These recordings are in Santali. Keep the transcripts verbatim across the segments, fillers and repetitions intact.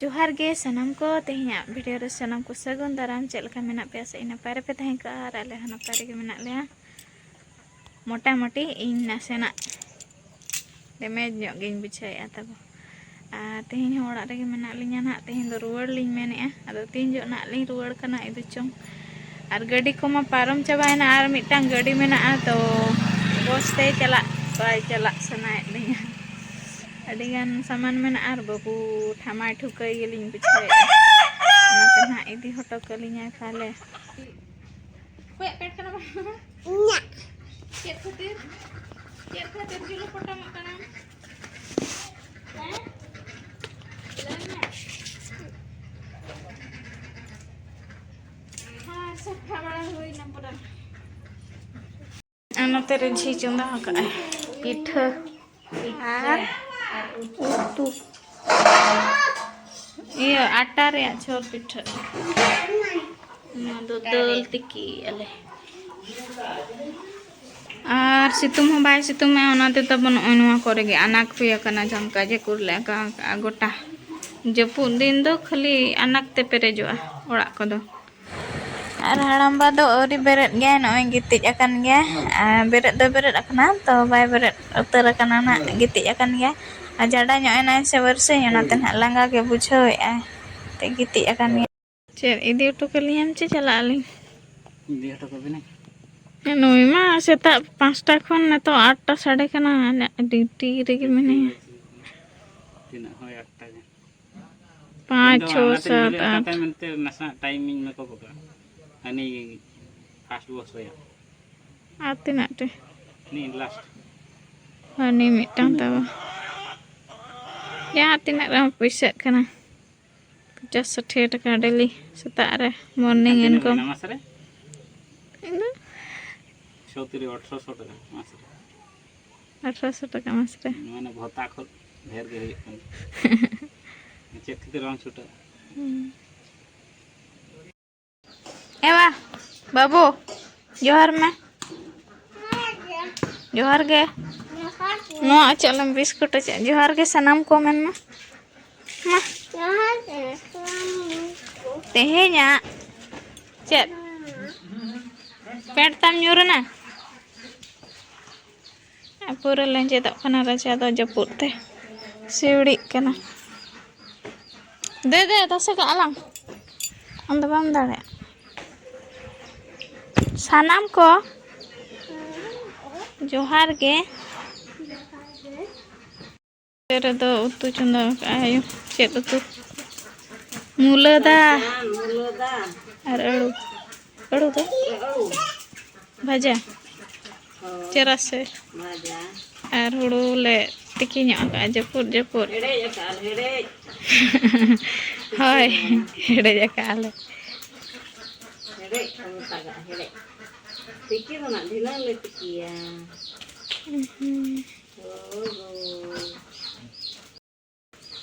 ᱡᱚᱦᱟᱨ ᱜᱮ ᱥᱟᱱᱟᱢ ᱠᱚ, ᱛᱮᱦᱮᱧᱟᱜ ᱵᱷᱤᱰᱤᱭᱳ ᱨᱮ ᱥᱟᱱᱟᱢ ᱠᱚ ᱥᱟᱹᱜᱩᱱ ᱫᱟᱨᱟᱢ᱾ ᱪᱮᱫ ᱞᱮᱠᱟ ᱢᱮᱱᱟᱜ ᱯᱮᱭᱟ? ᱥᱮ ᱱᱟᱯᱟᱭ ᱨᱮᱯᱮ ᱛᱟᱦᱮᱸ ᱠᱚᱜᱼᱟ? ᱟᱨ ᱟᱞᱮ ᱦᱚᱸ ᱱᱟᱯᱟᱭ ᱨᱮᱜᱮ ᱢᱮᱱᱟᱜ ᱞᱮᱭᱟ᱾ ᱢᱚᱴᱟᱢᱩᱴᱤ ᱤᱧ ᱱᱟᱥᱮᱱᱟᱜ ᱰᱮᱢᱮᱡᱽ ᱧᱚᱜ ᱜᱤᱧ ᱵᱩᱡᱷᱟᱹᱣᱮᱫᱼᱟ ᱛᱟᱵᱚ᱾ ᱟᱨ ᱛᱮᱦᱮᱧ ᱦᱚᱸ ᱚᱲᱟᱜ ᱨᱮᱜᱮ ᱢᱮᱱᱟᱜ ᱞᱤᱧᱟ ᱱᱟᱦᱟᱜ᱾ ᱛᱮᱦᱮᱧ ᱫᱚ ᱨᱩᱣᱟᱹᱲ ᱞᱤᱧ ᱢᱮᱱᱮᱫᱼᱟ, ᱟᱫᱚ ᱛᱤᱱ ᱡᱚᱜ ᱱᱟᱦᱟᱜ ᱞᱤᱧ ᱨᱩᱣᱟᱹᱲ ᱠᱟᱱᱟ ᱤᱫᱩ ᱪᱚᱝ᱾ ᱟᱨ ᱜᱟᱹᱰᱤ ᱠᱚᱢᱟ ᱯᱟᱨᱚᱢ ᱪᱟᱵᱟᱭᱮᱱᱟ, ᱟᱨ ᱢᱤᱫᱴᱟᱝ ᱜᱟᱹᱰᱤ ᱢᱮᱱᱟᱜᱼᱟ, ᱛᱚ ᱵᱚᱥ ᱛᱮ ᱪᱟᱞᱟᱜ ᱵᱟᱭ ᱪᱟᱞᱟᱜ ᱥᱟᱱᱟᱭᱮᱫ ᱞᱤᱧᱟ᱾ ᱟᱹᱰᱤᱜᱟᱱ ᱥᱟᱢᱟᱱ ᱢᱮᱱᱟᱜᱼᱟ, ᱟᱨ ᱵᱟᱹᱵᱩ ᱴᱷᱟᱢᱟᱭ ᱴᱷᱩᱠᱟᱹᱭ ᱜᱮᱞᱤᱧ ᱵᱩᱡᱷᱟᱹᱣᱮᱫᱼᱟ, ᱚᱱᱟᱛᱮ ᱱᱟᱦᱟᱜ ᱤᱫᱤ ᱦᱚᱴᱚ ᱠᱟᱹᱞᱤᱧᱟᱭ ᱯᱟᱞᱮ᱾ ᱚᱠᱚᱭᱟᱜ ᱯᱮᱴ ᱠᱟᱱᱟ ᱵᱟᱝ? ᱤᱧᱟᱜ᱾ ᱪᱮᱫ ᱠᱷᱟᱹᱛᱤᱨ? ᱪᱮᱫ ᱠᱷᱟᱹᱛᱤᱨ ᱡᱩᱞᱩ ᱯᱚᱴᱚᱢᱚᱜ ᱠᱟᱱᱟ? ᱦᱮᱸ? ᱞᱟᱹᱭ ᱢᱮ᱾ ᱦᱮᱸ, ᱥᱟᱯᱷᱟ ᱵᱟᱲᱟ ᱦᱩᱭᱱᱟ ᱯᱩᱨᱟᱹ᱾ ᱟᱨ ᱱᱚᱛᱮ ᱨᱮ ᱡᱷᱤ ᱪᱚᱸᱫᱟ ᱟᱠᱟᱫᱼᱟᱭ ᱯᱤᱴᱷᱟᱹ ᱟᱨ ᱩᱛᱩ᱾ ᱤᱭᱟᱹ, ᱟᱴᱟ ᱨᱮᱭᱟᱜ ᱪᱷᱚᱨ ᱯᱤᱴᱷᱟᱹ᱾ ᱱᱚᱣᱟ ᱫᱚ ᱫᱟᱹᱞ ᱛᱤᱠᱤ ᱟᱞᱮ᱾ ᱟᱨ ᱥᱤᱛᱩᱝ ᱦᱚᱸ ᱵᱟᱭ ᱥᱤᱛᱩᱝ ᱮᱫᱟ, ᱚᱱᱟ ᱛᱮ ᱛᱟᱵᱚ ᱱᱚᱜᱼᱚᱭ ᱱᱚᱣᱟ ᱠᱚᱨᱮ ᱜᱮ ᱟᱱᱟᱠ ᱦᱩᱭ ᱟᱠᱟᱱᱟ, ᱡᱷᱟᱢᱠᱟ ᱡᱷᱟᱹᱠᱩᱨ ᱞᱮ ᱟᱠᱟ ᱟᱠᱟᱜᱼᱟ ᱜᱚᱴᱟ᱾ ᱡᱟᱹᱯᱩᱫ ᱫᱤᱱ ᱫᱚ ᱠᱷᱟᱹᱞᱤ ᱟᱱᱟᱠ ᱛᱮ ᱯᱮᱨᱮᱡᱚᱜᱼᱟ ᱚᱲᱟᱜ ᱠᱚᱫᱚ᱾ ᱟᱨ ᱦᱟᱲᱟᱢᱵᱟ ᱫᱚ ᱟᱹᱣᱨᱤ ᱵᱮᱨᱮᱫ ᱜᱮᱭᱟᱭ, ᱱᱚᱜᱼᱚᱭ ᱜᱤᱛᱤᱡ ᱟᱠᱟᱱ ᱜᱮᱭᱟᱭ᱾ ᱟᱨ ᱵᱮᱨᱮᱫ ᱫᱚ ᱵᱮᱨᱮᱫ ᱟᱠᱟᱱᱟ, ᱛᱚ ᱵᱟᱭ ᱵᱮᱨᱮᱫ ᱩᱛᱟᱹᱨ ᱟᱠᱟᱱᱟ ᱱᱟᱜ, ᱜᱤᱛᱤᱡ ᱟᱠᱟᱱ ᱜᱮᱭᱟᱭ᱾ ᱟᱨ ᱡᱟᱰᱟ ᱧᱚᱜ ᱮᱱᱟᱭ ᱥᱮ ᱵᱟᱨᱥᱤᱧ, ᱚᱱᱟᱛᱮ ᱱᱟᱜ ᱞᱟᱸᱜᱟ ᱜᱮ ᱵᱩᱡᱷᱟᱹᱣᱮᱫᱼᱟᱭ, ᱛᱮ ᱜᱤᱛᱤᱡ ᱟᱠᱟᱱ ᱜᱮᱭᱟᱭ᱾ ᱪᱮᱫ, ᱤᱫᱤ ᱦᱚᱴᱚ ᱠᱟᱹᱞᱤᱧᱟᱢ ᱪᱮ ᱪᱟᱞᱟᱜ ᱟᱹᱞᱤᱧ? ᱤᱫᱤ ᱦᱚᱴᱚ ᱠᱟᱵᱤᱱᱟᱹᱧ᱾ ᱱᱩᱭ ᱢᱟ ᱥᱮᱛᱟᱜ ᱯᱟᱸᱪᱴᱟ ᱠᱷᱚᱱ ᱱᱤᱛᱚᱜ ᱟᱴᱴᱟ ᱥᱟᱰᱮ ᱠᱟᱱᱟ, ᱟᱞᱮᱭᱟᱜ ᱰᱤᱭᱩᱴᱤ ᱨᱮᱜᱮ ᱢᱮᱱᱟᱭᱟ᱾ ᱛᱤᱱᱟᱹᱜ ᱦᱚᱸ ᱟᱴᱴᱟ ᱜᱮ᱾ ᱯᱟᱸᱪ, ᱤᱧ ᱫᱚ ᱪᱷᱚ, ᱚᱱᱟᱛᱮᱧ ᱥᱟᱛ, ᱵᱮᱨᱮᱫ ᱟᱴ᱾ ᱠᱟᱛᱮ ᱢᱮᱱᱛᱮ ᱱᱟᱥᱮᱱᱟᱜ ᱴᱟᱭᱤᱢ ᱤᱧ ᱢᱮᱠᱚ ᱠᱟᱜᱼᱟ᱾ ᱦᱟᱹᱱᱤ ᱯᱷᱟᱥᱴ ᱵᱚᱥ ᱨᱮᱭᱟᱜ᱾ ᱟᱨ ᱛᱤᱱᱟᱹᱜ ᱴᱤ? ᱱᱤᱭᱟᱹ ᱞᱟᱥᱴ᱾ ᱦᱟᱹᱱᱤ ᱢᱤᱫᱴᱟᱝ ᱛᱟᱵᱚ᱾ ᱡᱟᱦᱟᱸ ᱛᱤᱱᱟᱹᱜ ᱨᱮᱦᱚᱸ ᱯᱩᱭᱥᱟᱹᱜ ᱠᱟᱱᱟ᱾ ᱯᱚᱧᱪᱟᱥ ᱥᱟᱴᱷᱤ ᱴᱟᱠᱟ ᱰᱮᱞᱤ ᱥᱮᱛᱟᱜ ᱨᱮ ᱢᱚᱨᱱᱤᱝ ᱛᱤᱱᱟᱹᱜ ᱤᱱᱠᱟᱢ᱾ ᱦᱩᱭᱱᱟ ᱢᱟᱥ ᱨᱮ? ᱤᱧ ᱫᱚ ᱪᱷᱚᱛᱤᱨᱤ ᱟᱴᱷᱨᱚᱥᱚ ᱴᱟᱠᱟ ᱢᱟᱥ ᱨᱮ᱾ ᱟᱴᱷᱨᱚᱥᱚ ᱴᱟᱠᱟ ᱢᱟᱥ ᱨᱮ᱾ ᱢᱟᱱᱮ ᱵᱷᱚᱛᱟ ᱠᱷᱚᱱ ᱰᱷᱮᱨ ᱜᱮ ᱦᱩᱭᱩᱜ ᱠᱟᱱᱟ᱾ ᱪᱮᱫ ᱠᱷᱟᱹᱛᱤᱨ ᱵᱟᱝ ᱪᱷᱩᱴᱟᱹᱜᱼᱟ? ᱦᱩᱸ᱾ ᱮ ᱵᱟ, ᱵᱟᱹᱵᱩ, ᱡᱚᱦᱟᱨ ᱢᱮ᱾ ᱡᱚᱦᱟᱨ ᱜᱮ᱾ ᱱᱚᱣᱟ ᱚᱪᱚᱜ ᱞᱮᱢ ᱵᱤᱥᱠᱩᱴ ᱚᱪᱚᱜ᱾ ᱡᱚᱦᱟᱨ ᱜᱮ ᱥᱟᱱᱟᱢ ᱠᱚ ᱢᱮᱱ ᱢᱟ᱾ ᱢᱟ᱾ ᱛᱮᱦᱮᱧᱟᱜ ᱪᱮᱫ? ᱯᱮᱱᱴ ᱛᱟᱢ ᱧᱩᱨ ᱮᱱᱟ? ᱟᱨ ᱯᱩᱨᱟᱹ ᱞᱮᱸᱡᱮᱫᱚᱜ ᱠᱟᱱᱟ ᱨᱟᱪᱟ ᱫᱚ ᱡᱟᱹᱯᱩᱫ ᱛᱮ᱾ ᱥᱤᱣᱲᱤᱜ ᱠᱟᱱᱟ᱾ ᱫᱮ, ᱫᱮ, ᱛᱟᱥᱮ ᱠᱟᱜᱼᱟ ᱞᱟᱝ᱾ ᱟᱢ ᱫᱚ ᱵᱟᱢ ᱫᱟᱲᱮᱭᱟᱜᱼᱟ᱾ ᱥᱟᱱᱟᱢ ᱠᱚ ᱡᱚᱦᱟᱨ ᱜᱮ᱾ ᱱᱚᱛᱮ ᱨᱮᱫᱚ ᱩᱛᱩ ᱪᱚᱸᱫᱟ ᱟᱠᱟᱫᱼᱟᱭ ᱟᱭᱳ᱾ ᱪᱮᱫ ᱩᱛᱩ? ᱢᱩᱞᱟᱹ ᱫᱟ᱾ ᱢᱩᱞᱟᱹ ᱫᱟ᱾ ᱟᱨ ᱟᱹᱲᱩ᱾ ᱟᱹᱲᱩ ᱫᱚ? ᱟᱹᱲᱩ᱾ ᱵᱷᱟᱡᱟ᱾ ᱦᱳᱭ᱾ ᱪᱮᱫᱟᱜ ᱥᱮ? ᱵᱷᱟᱡᱟ᱾ ᱟᱨ ᱦᱩᱲᱩ ᱞᱮ ᱛᱤᱠᱤ ᱧᱚᱜ ᱟᱠᱟᱫᱼᱟ, ᱡᱟᱹᱯᱩᱫ, ᱡᱟᱹᱯᱩᱫ᱾ ᱦᱮᱰᱮᱡ ᱟᱠᱟᱫᱼᱟ ᱞᱮ, ᱦᱮᱰᱮᱡ᱾ ᱦᱳᱭ, ᱦᱮᱰᱮᱡ ᱟᱠᱟᱫᱼᱟ ᱞᱮ᱾ ᱦᱮᱰᱮᱡ ᱠᱚ ᱢᱮᱛᱟᱜᱟᱜᱼᱟ, ᱦᱮᱰᱮᱡ᱾ ᱛᱤᱠᱤ ᱫᱚ ᱱᱟᱜ ᱫᱷᱤᱱᱟᱹᱝ ᱞᱮ ᱛᱤᱠᱤᱭᱟ᱾ ᱩᱸᱦᱩᱸ᱾ ᱦᱳᱭ, ᱦᱳᱭ᱾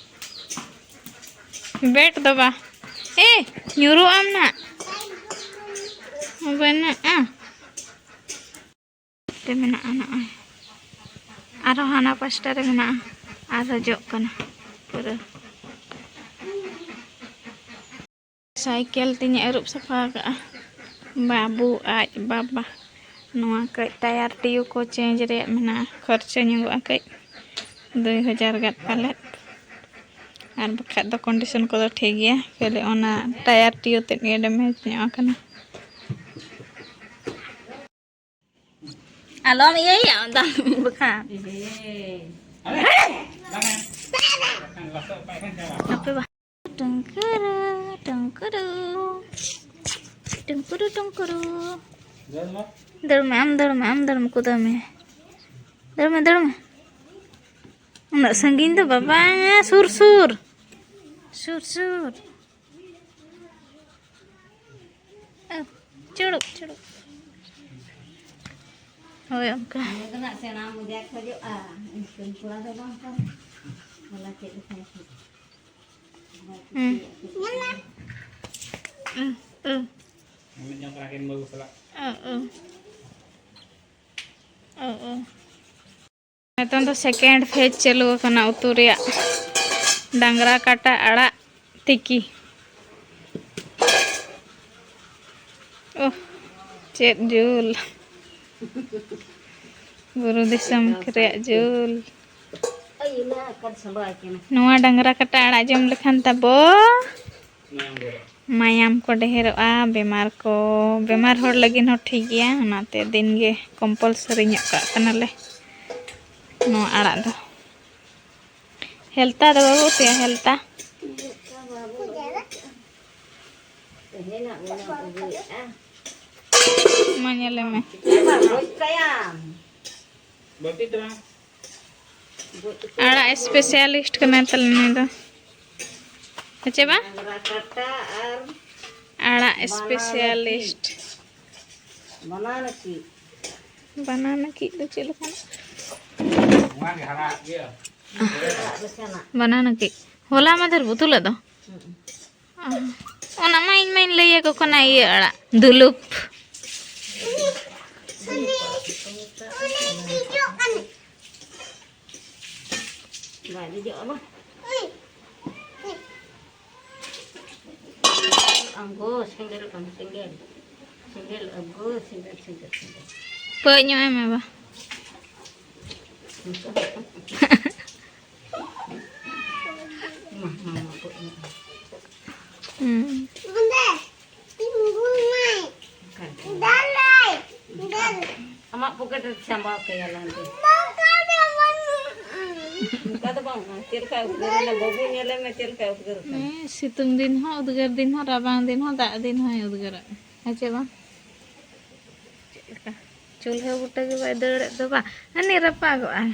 ᱵᱮᱴ ᱫᱚ ᱵᱟ᱾ ᱮ, ᱧᱩᱨᱩᱜ ᱟᱢ ᱱᱟᱜ᱾ ᱵᱟᱹᱱᱩᱜᱼᱟ᱾ ᱨᱮ ᱢᱮᱱᱟᱜᱼᱟ ᱱᱚᱜᱼᱚᱭ᱾ ᱟᱨᱦᱚᱸ ᱦᱟᱱᱟ ᱯᱟᱥᱴᱟ ᱨᱮ ᱢᱮᱱᱟᱜᱼᱟ᱾ ᱟᱨᱦᱚᱸ ᱡᱚᱜ ᱠᱟᱱᱟ ᱯᱩᱨᱟᱹ᱾ ᱥᱟᱭᱠᱮᱞ ᱛᱤᱧ ᱟᱹᱨᱩᱵ ᱥᱟᱯᱷᱟ ᱟᱠᱟᱫᱼᱟ᱾ ᱵᱟᱹᱵᱩ ᱟᱡ ᱵᱟᱵᱟ ᱱᱚᱣᱟ ᱠᱟᱹᱡ ᱴᱟᱭᱟᱨ ᱴᱤᱭᱩ ᱠᱚ ᱪᱮᱧᱡᱽ ᱨᱮᱭᱟᱜ ᱢᱮᱱᱟᱜᱼᱟ, ᱠᱷᱚᱨᱪᱟ ᱧᱚᱜᱚᱜᱼᱟ ᱠᱟᱹᱡ, ᱫᱩᱭ ᱦᱟᱡᱟᱨ ᱜᱟᱱ ᱯᱟᱞᱮᱫ᱾ ᱟᱨ ᱵᱟᱠᱷᱟᱡ ᱫᱚ ᱠᱚᱱᱰᱤᱥᱚᱱ ᱠᱚᱫᱚ ᱴᱷᱤᱠ ᱜᱮᱭᱟ, ᱠᱷᱟᱹᱞᱤ ᱚᱱᱟ ᱴᱟᱭᱟᱨ ᱴᱤᱭᱩ ᱛᱮᱫ ᱜᱮ ᱰᱮᱢᱮᱡᱽ ᱧᱚᱜ ᱟᱠᱟᱱᱟ᱾ ᱟᱞᱚᱢ ᱤᱭᱟᱹᱭᱟ ᱫᱟᱜ ᱵᱟᱠᱷᱟᱱ᱾ ᱦᱟᱯᱮ ᱵᱟ᱾ ᱴᱩᱝᱠᱩᱨᱩ, ᱴᱩᱝᱠᱩᱨᱩ᱾ ᱴᱩᱝᱠᱩᱨᱩ, ᱴᱩᱝᱠᱩᱨᱩ᱾ ᱫᱟᱹᱲ ᱢᱮ, ᱟᱢ ᱫᱟᱹᱲ ᱢᱮ, ᱟᱢ ᱫᱟᱹᱲ ᱢᱮ, ᱠᱩᱫᱟᱹᱣ ᱢᱮ᱾ ᱫᱟᱹᱲ ᱢᱮ, ᱫᱟᱹᱲ ᱢᱮ᱾ ᱩᱱᱟᱹᱜ ᱥᱟᱺᱜᱤᱧ ᱫᱚ ᱵᱟᱵᱟ, ᱥᱩᱨ, ᱥᱩᱨ᱾ ᱥᱩᱨ, ᱥᱩᱨ᱾ ᱚ, ᱪᱩᱲᱩᱵ, ᱪᱩᱲᱩᱵ᱾ ᱦᱳᱭ, ᱚᱱᱠᱟ᱾ ᱱᱤᱭᱟᱹ ᱫᱚ ᱱᱟᱜ ᱥᱮᱬᱟ ᱢᱚᱡᱟ ᱠᱷᱚᱡᱚᱜᱼᱟ᱾ ᱤᱱᱠᱟᱹᱱ ᱠᱚᱲᱟ ᱫᱚ ᱵᱟᱝ ᱠᱟᱱᱟ᱾ ᱦᱚᱞᱟ ᱪᱮᱫ ᱞᱮᱠᱟᱭ ᱠᱷᱚᱡ᱾ ᱦᱩᱸ᱾ ᱩᱸ, ᱩᱸ᱾ ᱢᱤᱫ ᱡᱚᱱ ᱠᱟᱱᱟ ᱠᱤᱱ ᱵᱟᱹᱵᱩ ᱥᱟᱞᱟᱜ᱾ ᱚ, ᱚ᱾ ᱚ, ᱚ᱾ ᱱᱤᱛᱚᱝ ᱫᱚ ᱥᱮᱠᱮᱱᱰ ᱯᱷᱮᱡᱽ ᱪᱟᱹᱞᱩ ᱟᱠᱟᱱᱟ ᱩᱛᱩ ᱨᱮᱭᱟᱜ, ᱰᱟᱝᱨᱟ ᱠᱟᱴᱟ ᱟᱲᱟᱜ ᱛᱤᱠᱤ᱾ ᱳᱦ, ᱪᱮᱫ ᱡᱩᱞ! ᱵᱩᱨᱩ ᱫᱤᱥᱚᱢ ᱨᱮᱭᱟᱜ ᱡᱩᱞ᱾ ᱱᱚᱣᱟ ᱰᱟᱝᱨᱟ ᱠᱟᱴᱟ ᱟᱲᱟᱜ ᱡᱚᱢ ᱞᱮᱠᱷᱟᱱ ᱛᱟᱵᱚ ᱢᱟᱭᱟᱢ ᱠᱚ ᱰᱷᱮᱨᱚᱜᱼᱟ, ᱵᱮᱢᱟᱨ ᱠᱚ, ᱵᱮᱢᱟᱨ ᱦᱚᱲ ᱞᱟᱹᱜᱤᱫ ᱦᱚᱸ ᱴᱷᱤᱠ ᱜᱮᱭᱟ᱾ ᱚᱱᱟᱛᱮ ᱫᱤᱱ ᱜᱮ ᱠᱚᱢᱯᱟᱞᱥᱟᱨᱤ ᱧᱚᱜ ᱠᱟᱜ ᱠᱟᱱᱟᱞᱮ ᱱᱚᱣᱟ ᱟᱲᱟᱜ ᱫᱚ᱾ ᱦᱮᱞᱛᱟ ᱫᱚ ᱵᱟᱵᱚ ᱩᱛᱩᱭᱟ, ᱦᱮᱞᱛᱟ᱾ ᱢᱟ ᱧᱮᱞᱮ ᱢᱮ᱾ ᱟᱲᱟᱜ ᱥᱯᱮᱥᱟᱞᱤᱥᱴ ᱠᱟᱱᱟᱭ ᱛᱟᱞᱮ ᱱᱩᱭ ᱫᱚ᱾ ᱦᱮᱸ ᱪᱮ ᱵᱟ? ᱟᱲᱟᱜ ᱥᱯᱮᱥᱟᱞᱤᱥᱴ᱾ ᱵᱟᱱᱟᱱᱟ ᱠᱤ ᱫᱚ ᱪᱮᱫ ᱞᱮᱠᱟᱱᱟᱜ? ᱵᱟᱱᱟᱱᱟ ᱠᱤ? ᱦᱚᱞᱟ ᱢᱟᱫᱷᱮᱨ ᱵᱚ ᱩᱛᱩ ᱞᱮᱫ ᱫᱚ᱾ ᱚᱱᱟ ᱢᱟ ᱤᱧ ᱢᱟᱧ ᱞᱟᱹᱭ ᱟᱠᱚ ᱠᱟᱱᱟ ᱤᱭᱟᱹ ᱟᱲᱟᱜ, ᱫᱩᱞᱩᱯ᱾ ᱵᱟᱭ ᱫᱮᱡᱚᱜᱼᱟ ᱵᱟ᱾ ᱟᱬᱜᱚ, ᱥᱮᱸᱜᱮᱞ ᱟᱢ, ᱥᱮᱸᱜᱮᱞ᱾ ᱥᱮᱸᱜᱮᱞ ᱟᱹᱜᱩ, ᱥᱮᱸᱜᱮᱞ, ᱥᱮᱸᱜᱮᱞ, ᱥᱮᱸᱜᱮᱞ᱾ ᱯᱟᱹᱡ ᱧᱚᱜ ᱟᱭ ᱢᱮ ᱵᱟ᱾ ᱢᱟ, ᱢᱟ, ᱢᱟ, ᱯᱟᱹᱡ ᱧᱚᱜ ᱟᱭ᱾ ᱦᱩᱸ᱾ ᱟᱢᱟᱜ ᱯᱚᱠᱮᱴ ᱨᱮ ᱥᱟᱢᱵᱟᱣ ᱠᱟᱭᱟ ᱞᱟᱝ ᱫᱚ᱾ ᱚᱱᱠᱟ ᱫᱚ ᱵᱟᱝ, ᱪᱮᱫ ᱞᱮᱠᱟ ᱩᱫᱽᱜᱟᱹᱨ ᱠᱟᱱᱟ, ᱵᱟᱹᱵᱩ ᱧᱮᱞᱮ ᱢᱮ ᱪᱮᱫ ᱞᱮᱠᱟ ᱩᱫᱽᱜᱟᱹᱨ ᱠᱟᱱᱟ᱾ ᱦᱮᱸ, ᱥᱤᱛᱩᱝ ᱫᱤᱱ ᱦᱚᱸ ᱩᱫᱽᱜᱟᱹᱨ ᱫᱤᱱ ᱦᱚᱸ, ᱨᱟᱵᱟᱝ ᱫᱤᱱ ᱦᱚᱸ, ᱫᱟᱜ ᱫᱤᱱ ᱦᱚᱸᱭ ᱩᱫᱽᱜᱟᱹᱨᱚᱜᱼᱟ᱾ ᱦᱮᱸ ᱪᱮ ᱵᱟᱝ? ᱪᱮᱫ ᱞᱮᱠᱟ? ᱪᱩᱞᱦᱟᱹ ᱵᱩᱴᱟᱹ ᱜᱮ ᱵᱟᱭ ᱫᱟᱹᱲᱮᱫ ᱫᱚ ᱵᱟᱝ, ᱦᱟᱹᱱᱤ ᱨᱟᱯᱟᱜᱚᱜᱼᱟᱭ᱾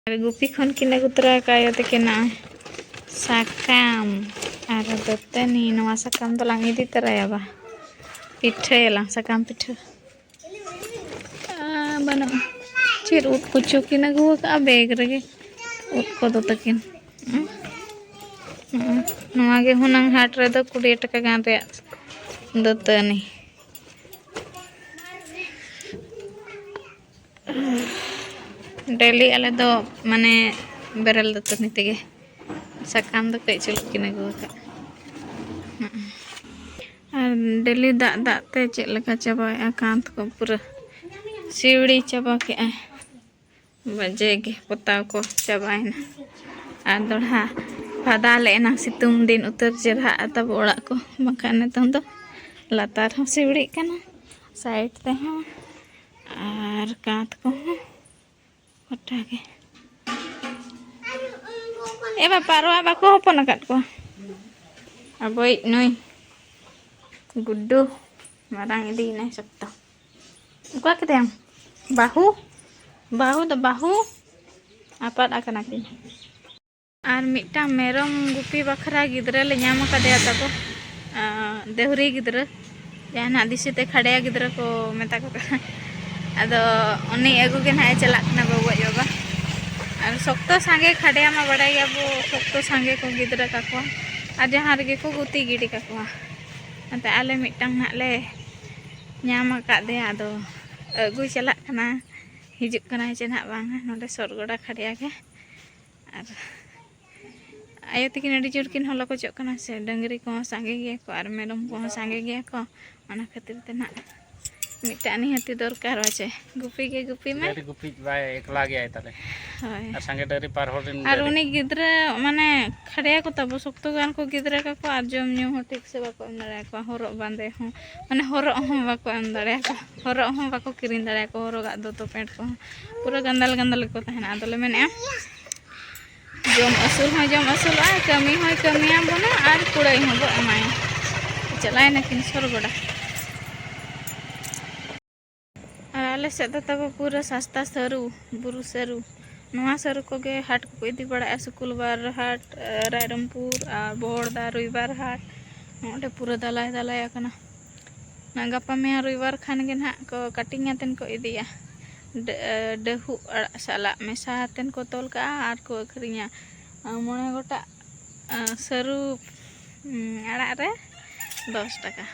ᱟᱨ ᱜᱩᱯᱤ ᱠᱷᱚᱱ ᱠᱤᱱ ᱟᱹᱜᱩ ᱛᱚᱨᱟ ᱟᱠᱟᱫ ᱟᱭᱳ ᱛᱟᱹᱠᱤᱱ ᱱᱚᱜᱼᱚᱭ ᱥᱟᱠᱟᱢ ᱟᱨ ᱫᱟᱹᱛᱟᱹᱱᱤ᱾ ᱱᱚᱣᱟ ᱥᱟᱠᱟᱢ ᱫᱚᱞᱟᱝ ᱤᱫᱤ ᱛᱚᱨᱟᱭᱟ ᱵᱟ, ᱯᱤᱴᱷᱟᱹᱭᱟᱞᱟᱝ ᱥᱟᱠᱟᱢ ᱯᱤᱴᱷᱟᱹ᱾ ᱟᱨ ᱵᱟᱹᱱᱩᱜᱼᱟ᱾ ᱪᱮᱫ ᱩᱫ ᱠᱚᱪᱚ ᱠᱤᱱ ᱟᱹᱜᱩ ᱟᱠᱟᱫᱼᱟ ᱵᱮᱜᱽ ᱨᱮᱜᱮ, ᱩᱫ ᱠᱚᱫᱚ ᱛᱟᱹᱠᱤᱱ᱾ ᱦᱩᱸ᱾ ᱦᱩᱸ᱾ ᱱᱚᱣᱟ ᱜᱮ ᱦᱩᱱᱟᱹᱝ ᱦᱟᱴ ᱨᱮᱫᱚ ᱠᱩᱲᱤ ᱴᱟᱠᱟ ᱜᱟᱱ ᱨᱮᱭᱟᱜ ᱫᱟᱹᱛᱟᱹᱱᱤ᱾ ᱰᱮᱞᱤ ᱟᱞᱮ ᱫᱚ ᱢᱟᱱᱮ ᱵᱮᱨᱮᱞ ᱫᱟᱹᱛᱟᱹᱱᱤ ᱛᱮᱜᱮ, ᱥᱟᱠᱟᱢ ᱫᱚ ᱠᱟᱹᱡ ᱪᱩᱞᱩᱜ ᱠᱤᱱ ᱟᱹᱜᱩ ᱟᱠᱟᱫ᱾ ᱟᱨ ᱰᱮᱞᱤ ᱫᱟᱜ ᱫᱟᱜ ᱛᱮ ᱪᱮᱫ ᱞᱮᱠᱟ ᱪᱟᱵᱟᱭᱮᱫᱼᱟ, ᱠᱟᱸᱛ ᱠᱚ ᱯᱩᱨᱟᱹ ᱥᱤᱣᱲᱤ ᱪᱟᱵᱟ ᱠᱮᱫᱼᱟᱭ᱾ ᱵᱟᱡᱮ ᱜᱮ ᱯᱚᱛᱟᱣ ᱠᱚ ᱪᱟᱵᱟᱭᱮᱱᱟ᱾ ᱟᱨ ᱫᱚᱲᱦᱟ ᱯᱷᱟᱫᱟ ᱞᱮ ᱮᱱᱟᱝ ᱥᱤᱛᱩᱝ ᱫᱤᱱ ᱩᱛᱟᱹᱨ ᱪᱮᱨᱦᱟᱜᱼᱟ ᱛᱟᱵᱚ ᱚᱲᱟᱜ ᱠᱚ, ᱵᱟᱝᱠᱷᱟᱱ ᱱᱤᱛᱚᱝ ᱫᱚ ᱞᱟᱛᱟᱨ ᱦᱚᱸ ᱥᱤᱣᱲᱤᱜ ᱠᱟᱱᱟ, ᱥᱟᱭᱤᱰ ᱛᱮᱦᱚᱸ ᱟᱨ ᱠᱟᱸᱛ ᱠᱚᱦᱚᱸ ᱜᱚᱴᱟ ᱜᱮ᱾ ᱮ ᱵᱟ, ᱯᱟᱨᱣᱟ ᱵᱟᱠᱚ ᱦᱚᱯᱚᱱ ᱟᱠᱟᱫ ᱠᱚᱣᱟ᱾ ᱟᱵᱚᱭᱤᱡ ᱱᱩᱭ ᱜᱩᱰᱰᱩ ᱢᱟᱨᱟᱝ ᱤᱫᱤᱭᱮᱱᱟᱭ ᱥᱚᱠᱛᱚ᱾ ᱚᱠᱟ ᱠᱮᱫᱮᱭᱟᱢ? ᱵᱟᱹᱦᱩ, ᱵᱟᱹᱦᱩ ᱫᱚ ᱵᱟᱹᱦᱩ ᱟᱯᱟᱫ ᱟᱠᱟᱱᱟ ᱠᱤᱱ᱾ ᱟᱨ ᱢᱤᱫᱴᱟᱝ ᱢᱮᱨᱚᱢ ᱜᱩᱯᱤ ᱵᱟᱠᱷᱨᱟ ᱜᱤᱫᱽᱨᱟᱹ ᱞᱮ ᱧᱟᱢ ᱟᱠᱟᱫᱮᱭᱟ ᱛᱟᱠᱚ, ᱟᱸ, ᱫᱮᱦᱩᱨᱤ ᱜᱤᱫᱽᱨᱟᱹ, ᱡᱟᱦᱟᱱᱟᱜ ᱫᱤᱥᱟᱹ ᱛᱮ ᱠᱷᱟᱰᱭᱟ ᱜᱤᱫᱽᱨᱟᱹ ᱠᱚ ᱢᱮᱛᱟ ᱠᱚ ᱠᱟᱱᱟ᱾ ᱟᱫᱚ ᱩᱱᱤ ᱟᱹᱜᱩ ᱜᱮ ᱱᱟᱦᱟᱜ ᱮ ᱪᱟᱞᱟᱜ ᱠᱟᱱᱟ ᱜᱚᱜᱚ ᱟᱡ ᱵᱟᱵᱟ᱾ ᱟᱨ ᱥᱚᱠᱛᱚ ᱥᱟᱸᱜᱮ ᱠᱷᱟᱰᱭᱟ ᱢᱟ ᱵᱟᱲᱟᱭ ᱜᱮᱭᱟ ᱵᱚ, ᱥᱚᱠᱛᱚ ᱥᱟᱸᱜᱮ ᱠᱚ ᱜᱤᱫᱽᱨᱟᱹ ᱠᱟᱠᱚᱣᱟ ᱟᱨ ᱡᱟᱦᱟᱸ ᱨᱮᱜᱮ ᱠᱚ ᱜᱩᱛᱤ ᱜᱤᱰᱤ ᱠᱟᱠᱚᱣᱟ᱾ ᱚᱱᱟᱛᱮ ᱟᱞᱮ ᱢᱤᱫᱴᱟᱝ ᱱᱟᱦᱟᱜ ᱞᱮ ᱧᱟᱢ ᱟᱠᱟᱫᱮᱭᱟ, ᱟᱫᱚ ᱟᱹᱜᱩᱭ ᱪᱟᱞᱟᱜ ᱠᱟᱱᱟ, ᱦᱤᱡᱩᱜ ᱠᱟᱱᱟᱭ ᱪᱮ ᱱᱟᱦᱟᱜ ᱵᱟᱝᱟ ᱱᱚᱰᱮ ᱥᱚᱨᱜᱚᱰᱟ ᱠᱷᱟᱰᱭᱟ ᱜᱮ᱾ ᱟᱨ ᱟᱭᱳ ᱛᱟᱹᱠᱤᱱ ᱟᱹᱰᱤ ᱡᱳᱨ ᱠᱤᱱ ᱦᱚᱞᱚ ᱠᱚᱪᱚᱜ ᱠᱟᱱᱟ ᱥᱮ, ᱰᱟᱹᱝᱨᱤ ᱠᱚᱦᱚᱸ ᱥᱟᱸᱜᱮ ᱜᱮᱭᱟ ᱠᱚ ᱟᱨ ᱢᱮᱨᱚᱢ ᱠᱚᱦᱚᱸ ᱥᱟᱸᱜᱮ ᱜᱮᱭᱟ ᱠᱚ, ᱚᱱᱟ ᱠᱷᱟᱹᱛᱤᱨ ᱛᱮ ᱱᱟᱜ ᱢᱤᱫᱴᱟᱜ ᱱᱤᱦᱟᱹᱛᱤ ᱫᱚᱨᱠᱟᱨᱚᱜᱼᱟ ᱪᱮ, ᱜᱩᱯᱤ ᱜᱮ ᱜᱩᱯᱤ ᱢᱟᱭ᱾ ᱟᱹᱰᱤ ᱜᱩᱯᱤ ᱵᱟᱭ ᱮᱠᱞᱟ ᱜᱮᱭᱟᱭ ᱛᱟᱞᱮ᱾ ᱦᱳᱭ᱾ ᱟᱨ ᱥᱟᱸᱜᱮ ᱰᱟᱹᱝᱨᱤ ᱯᱟᱨ ᱦᱚᱲ ᱨᱮᱱ ᱟᱨ ᱰᱟᱹᱝᱨᱤ᱾ ᱩᱱᱤ ᱜᱤᱫᱽᱨᱟᱹ ᱢᱟᱱᱮ ᱠᱷᱟᱰᱭᱟ ᱠᱚ ᱛᱟᱵᱚ ᱥᱚᱠᱛᱚ ᱜᱟᱱ ᱠᱚ ᱜᱤᱫᱽᱨᱟᱹ ᱠᱟᱠᱚ ᱟᱨ ᱡᱚᱢ ᱧᱩ ᱦᱚᱸ ᱴᱷᱤᱠ ᱥᱮ ᱵᱟᱠᱚ ᱮᱢ ᱫᱟᱲᱮᱭᱟᱠᱚᱣᱟ, ᱦᱚᱨᱚᱜ ᱵᱟᱸᱫᱮ ᱦᱚᱸ, ᱢᱟᱱᱮ ᱦᱚᱨᱚᱜ ᱦᱚᱸ ᱵᱟᱠᱚ ᱮᱢ ᱫᱟᱲᱮᱭᱟᱠᱚᱣᱟ, ᱦᱚᱨᱚᱜ ᱦᱚᱸ ᱵᱟᱠᱚ ᱠᱤᱨᱤᱧ ᱫᱟᱲᱮᱭᱟᱠᱚᱣᱟ, ᱦᱚᱨᱚᱜᱟᱜ ᱫᱚᱛᱚ ᱯᱮᱱᱴ ᱠᱚᱦᱚᱸ ᱯᱩᱨᱟᱹ ᱜᱟᱱᱫᱟᱞ ᱜᱟᱱᱫᱟᱞ ᱜᱮᱠᱚ ᱛᱟᱦᱮᱱᱟ᱾ ᱟᱫᱚᱞᱮ ᱢᱮᱱᱮᱫᱼᱟ ᱡᱚᱢ ᱟᱹᱥᱩᱞ ᱦᱚᱸᱭ ᱡᱚᱢ ᱟᱹᱥᱩᱞᱚᱜᱼᱟ, ᱠᱟᱹᱢᱤ ᱦᱚᱸᱭ ᱠᱟᱹᱢᱤᱭᱟᱵᱚᱱᱟ ᱟᱨ ᱠᱩᱲᱟᱹᱭ ᱦᱚᱸᱵᱚ ᱮᱢᱟᱭᱟ᱾ ᱪᱟᱞᱟᱭ ᱱᱟᱹᱠᱤᱱ ᱥᱚᱨᱜᱚᱰᱟ᱾ ᱟᱨ ᱟᱞᱮ ᱥᱮᱫ ᱫᱚ ᱛᱟᱵᱚ ᱯᱩᱨᱟᱹ ᱥᱟᱥᱛᱟ ᱥᱟᱹᱨᱩ, ᱵᱩᱨᱩ ᱥᱟᱹᱨᱩ᱾ ᱱᱚᱣᱟ ᱥᱟᱹᱨᱩ ᱠᱚᱜᱮ ᱦᱟᱴ ᱠᱚᱠᱚ ᱤᱫᱤ ᱵᱟᱲᱟᱭᱟ, ᱥᱩᱠᱩᱞᱵᱟᱨ ᱦᱟᱴ, ᱨᱟᱭᱨᱚᱝᱯᱩᱨ ᱟᱨ ᱵᱚᱦᱚᱲᱫᱟ ᱨᱚᱵᱤᱵᱟᱨ ᱦᱟᱴ᱾ ᱱᱚᱰᱮ ᱯᱩᱨᱟᱹ ᱫᱟᱞᱟᱭ ᱫᱟᱞᱟᱭ ᱟᱠᱟᱱᱟ᱾ ᱚᱱᱟ ᱜᱟᱯᱟ ᱢᱮᱭᱟᱝ ᱨᱚᱵᱤᱵᱟᱨ ᱠᱷᱟᱱ ᱜᱮ ᱱᱟᱦᱟᱜ ᱠᱚ ᱠᱟᱴᱤᱝ ᱟᱛᱮᱱ ᱠᱚ ᱤᱫᱤᱭᱟ᱾ ᱰᱟᱹ-, ᱰᱟᱹᱦᱩᱜ ᱟᱲᱟᱜ ᱥᱟᱞᱟᱜ ᱢᱮᱥᱟ ᱟᱛᱮᱱ ᱠᱚ ᱛᱚᱞ ᱠᱟᱜᱼᱟ ᱟᱨ ᱠᱚ ᱟᱹᱠᱷᱨᱤᱧᱟ᱾ ᱢᱚᱬᱮ ᱜᱚᱴᱟᱜ, ᱟᱸ, ᱥᱟᱹᱨᱩ, ᱩᱸ, ᱟᱲᱟᱜ ᱨᱮ ᱫᱚᱥ ᱴᱟᱠᱟ᱾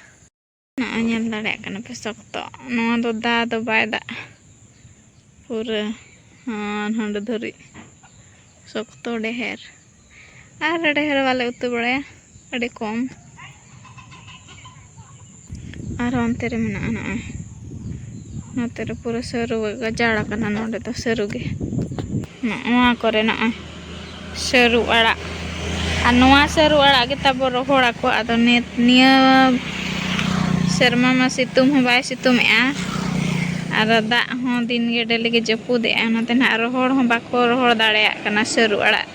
ᱱᱚᱜᱼᱚᱭ ᱧᱮᱞ ᱫᱟᱲᱮᱭᱟᱜ ᱠᱟᱱᱟ ᱯᱮ ᱥᱚᱠᱛᱚ, ᱱᱚᱣᱟ ᱫᱚ ᱫᱟ ᱫᱚ ᱵᱟᱭ ᱫᱟᱜ᱾ ᱯᱩᱨᱟᱹ ᱦᱟᱱ ᱦᱟᱸᱰᱮ ᱫᱷᱟᱹᱨᱤᱡ ᱥᱚᱠᱛᱚ ᱰᱷᱮᱨ᱾ ᱟᱨ ᱰᱷᱮᱨ ᱵᱟᱞᱮ ᱩᱛᱩ ᱵᱟᱲᱟᱭᱟ, ᱟᱹᱰᱤ ᱠᱚᱢ᱾ ᱟᱨᱦᱚᱸ ᱚᱱᱛᱮ ᱨᱮ ᱢᱮᱱᱟᱜᱼᱟ ᱱᱚᱜᱼᱚᱭ, ᱱᱚᱛᱮ ᱨᱮ ᱯᱩᱨᱟᱹ ᱥᱟᱹᱨᱩ ᱜᱟᱡᱟᱲ ᱟᱠᱟᱱᱟ ᱱᱚᱰᱮ ᱫᱚ, ᱥᱟᱹᱨᱩ ᱜᱮ᱾ ᱱᱚᱜᱼᱚ ᱱᱚᱣᱟ ᱠᱚᱨᱮ ᱱᱚᱜᱼᱚᱭ ᱥᱟᱹᱨᱩ ᱟᱲᱟᱜ, ᱟᱨ ᱱᱚᱣᱟ ᱥᱟᱹᱨᱩ ᱟᱲᱟᱜ ᱜᱮ ᱛᱟᱵᱚ ᱨᱚᱦᱚᱲ ᱟᱠᱚ᱾ ᱟᱫᱚ ᱱᱤᱛ ᱱᱤᱭᱟᱹ ᱥᱮᱨᱢᱟ ᱢᱟ ᱥᱤᱛᱩᱝ ᱦᱚᱸ ᱵᱟᱭ ᱥᱤᱛᱩᱝ ᱮᱜᱼᱟ, ᱟᱨ ᱫᱟᱜ ᱦᱚᱸ ᱫᱤᱱ ᱜᱮ ᱰᱮᱞᱤ ᱜᱮ ᱡᱟᱹᱯᱩᱫ ᱮᱜᱼᱟ, ᱚᱱᱟᱛᱮ ᱱᱟᱦᱟᱜ ᱨᱚᱦᱚᱲ ᱦᱚᱸ ᱵᱟᱠᱚ ᱨᱚᱦᱚᱲ ᱫᱟᱲᱮᱭᱟᱜ ᱠᱟᱱᱟ ᱥᱟᱹᱨᱩ ᱟᱲᱟᱜ᱾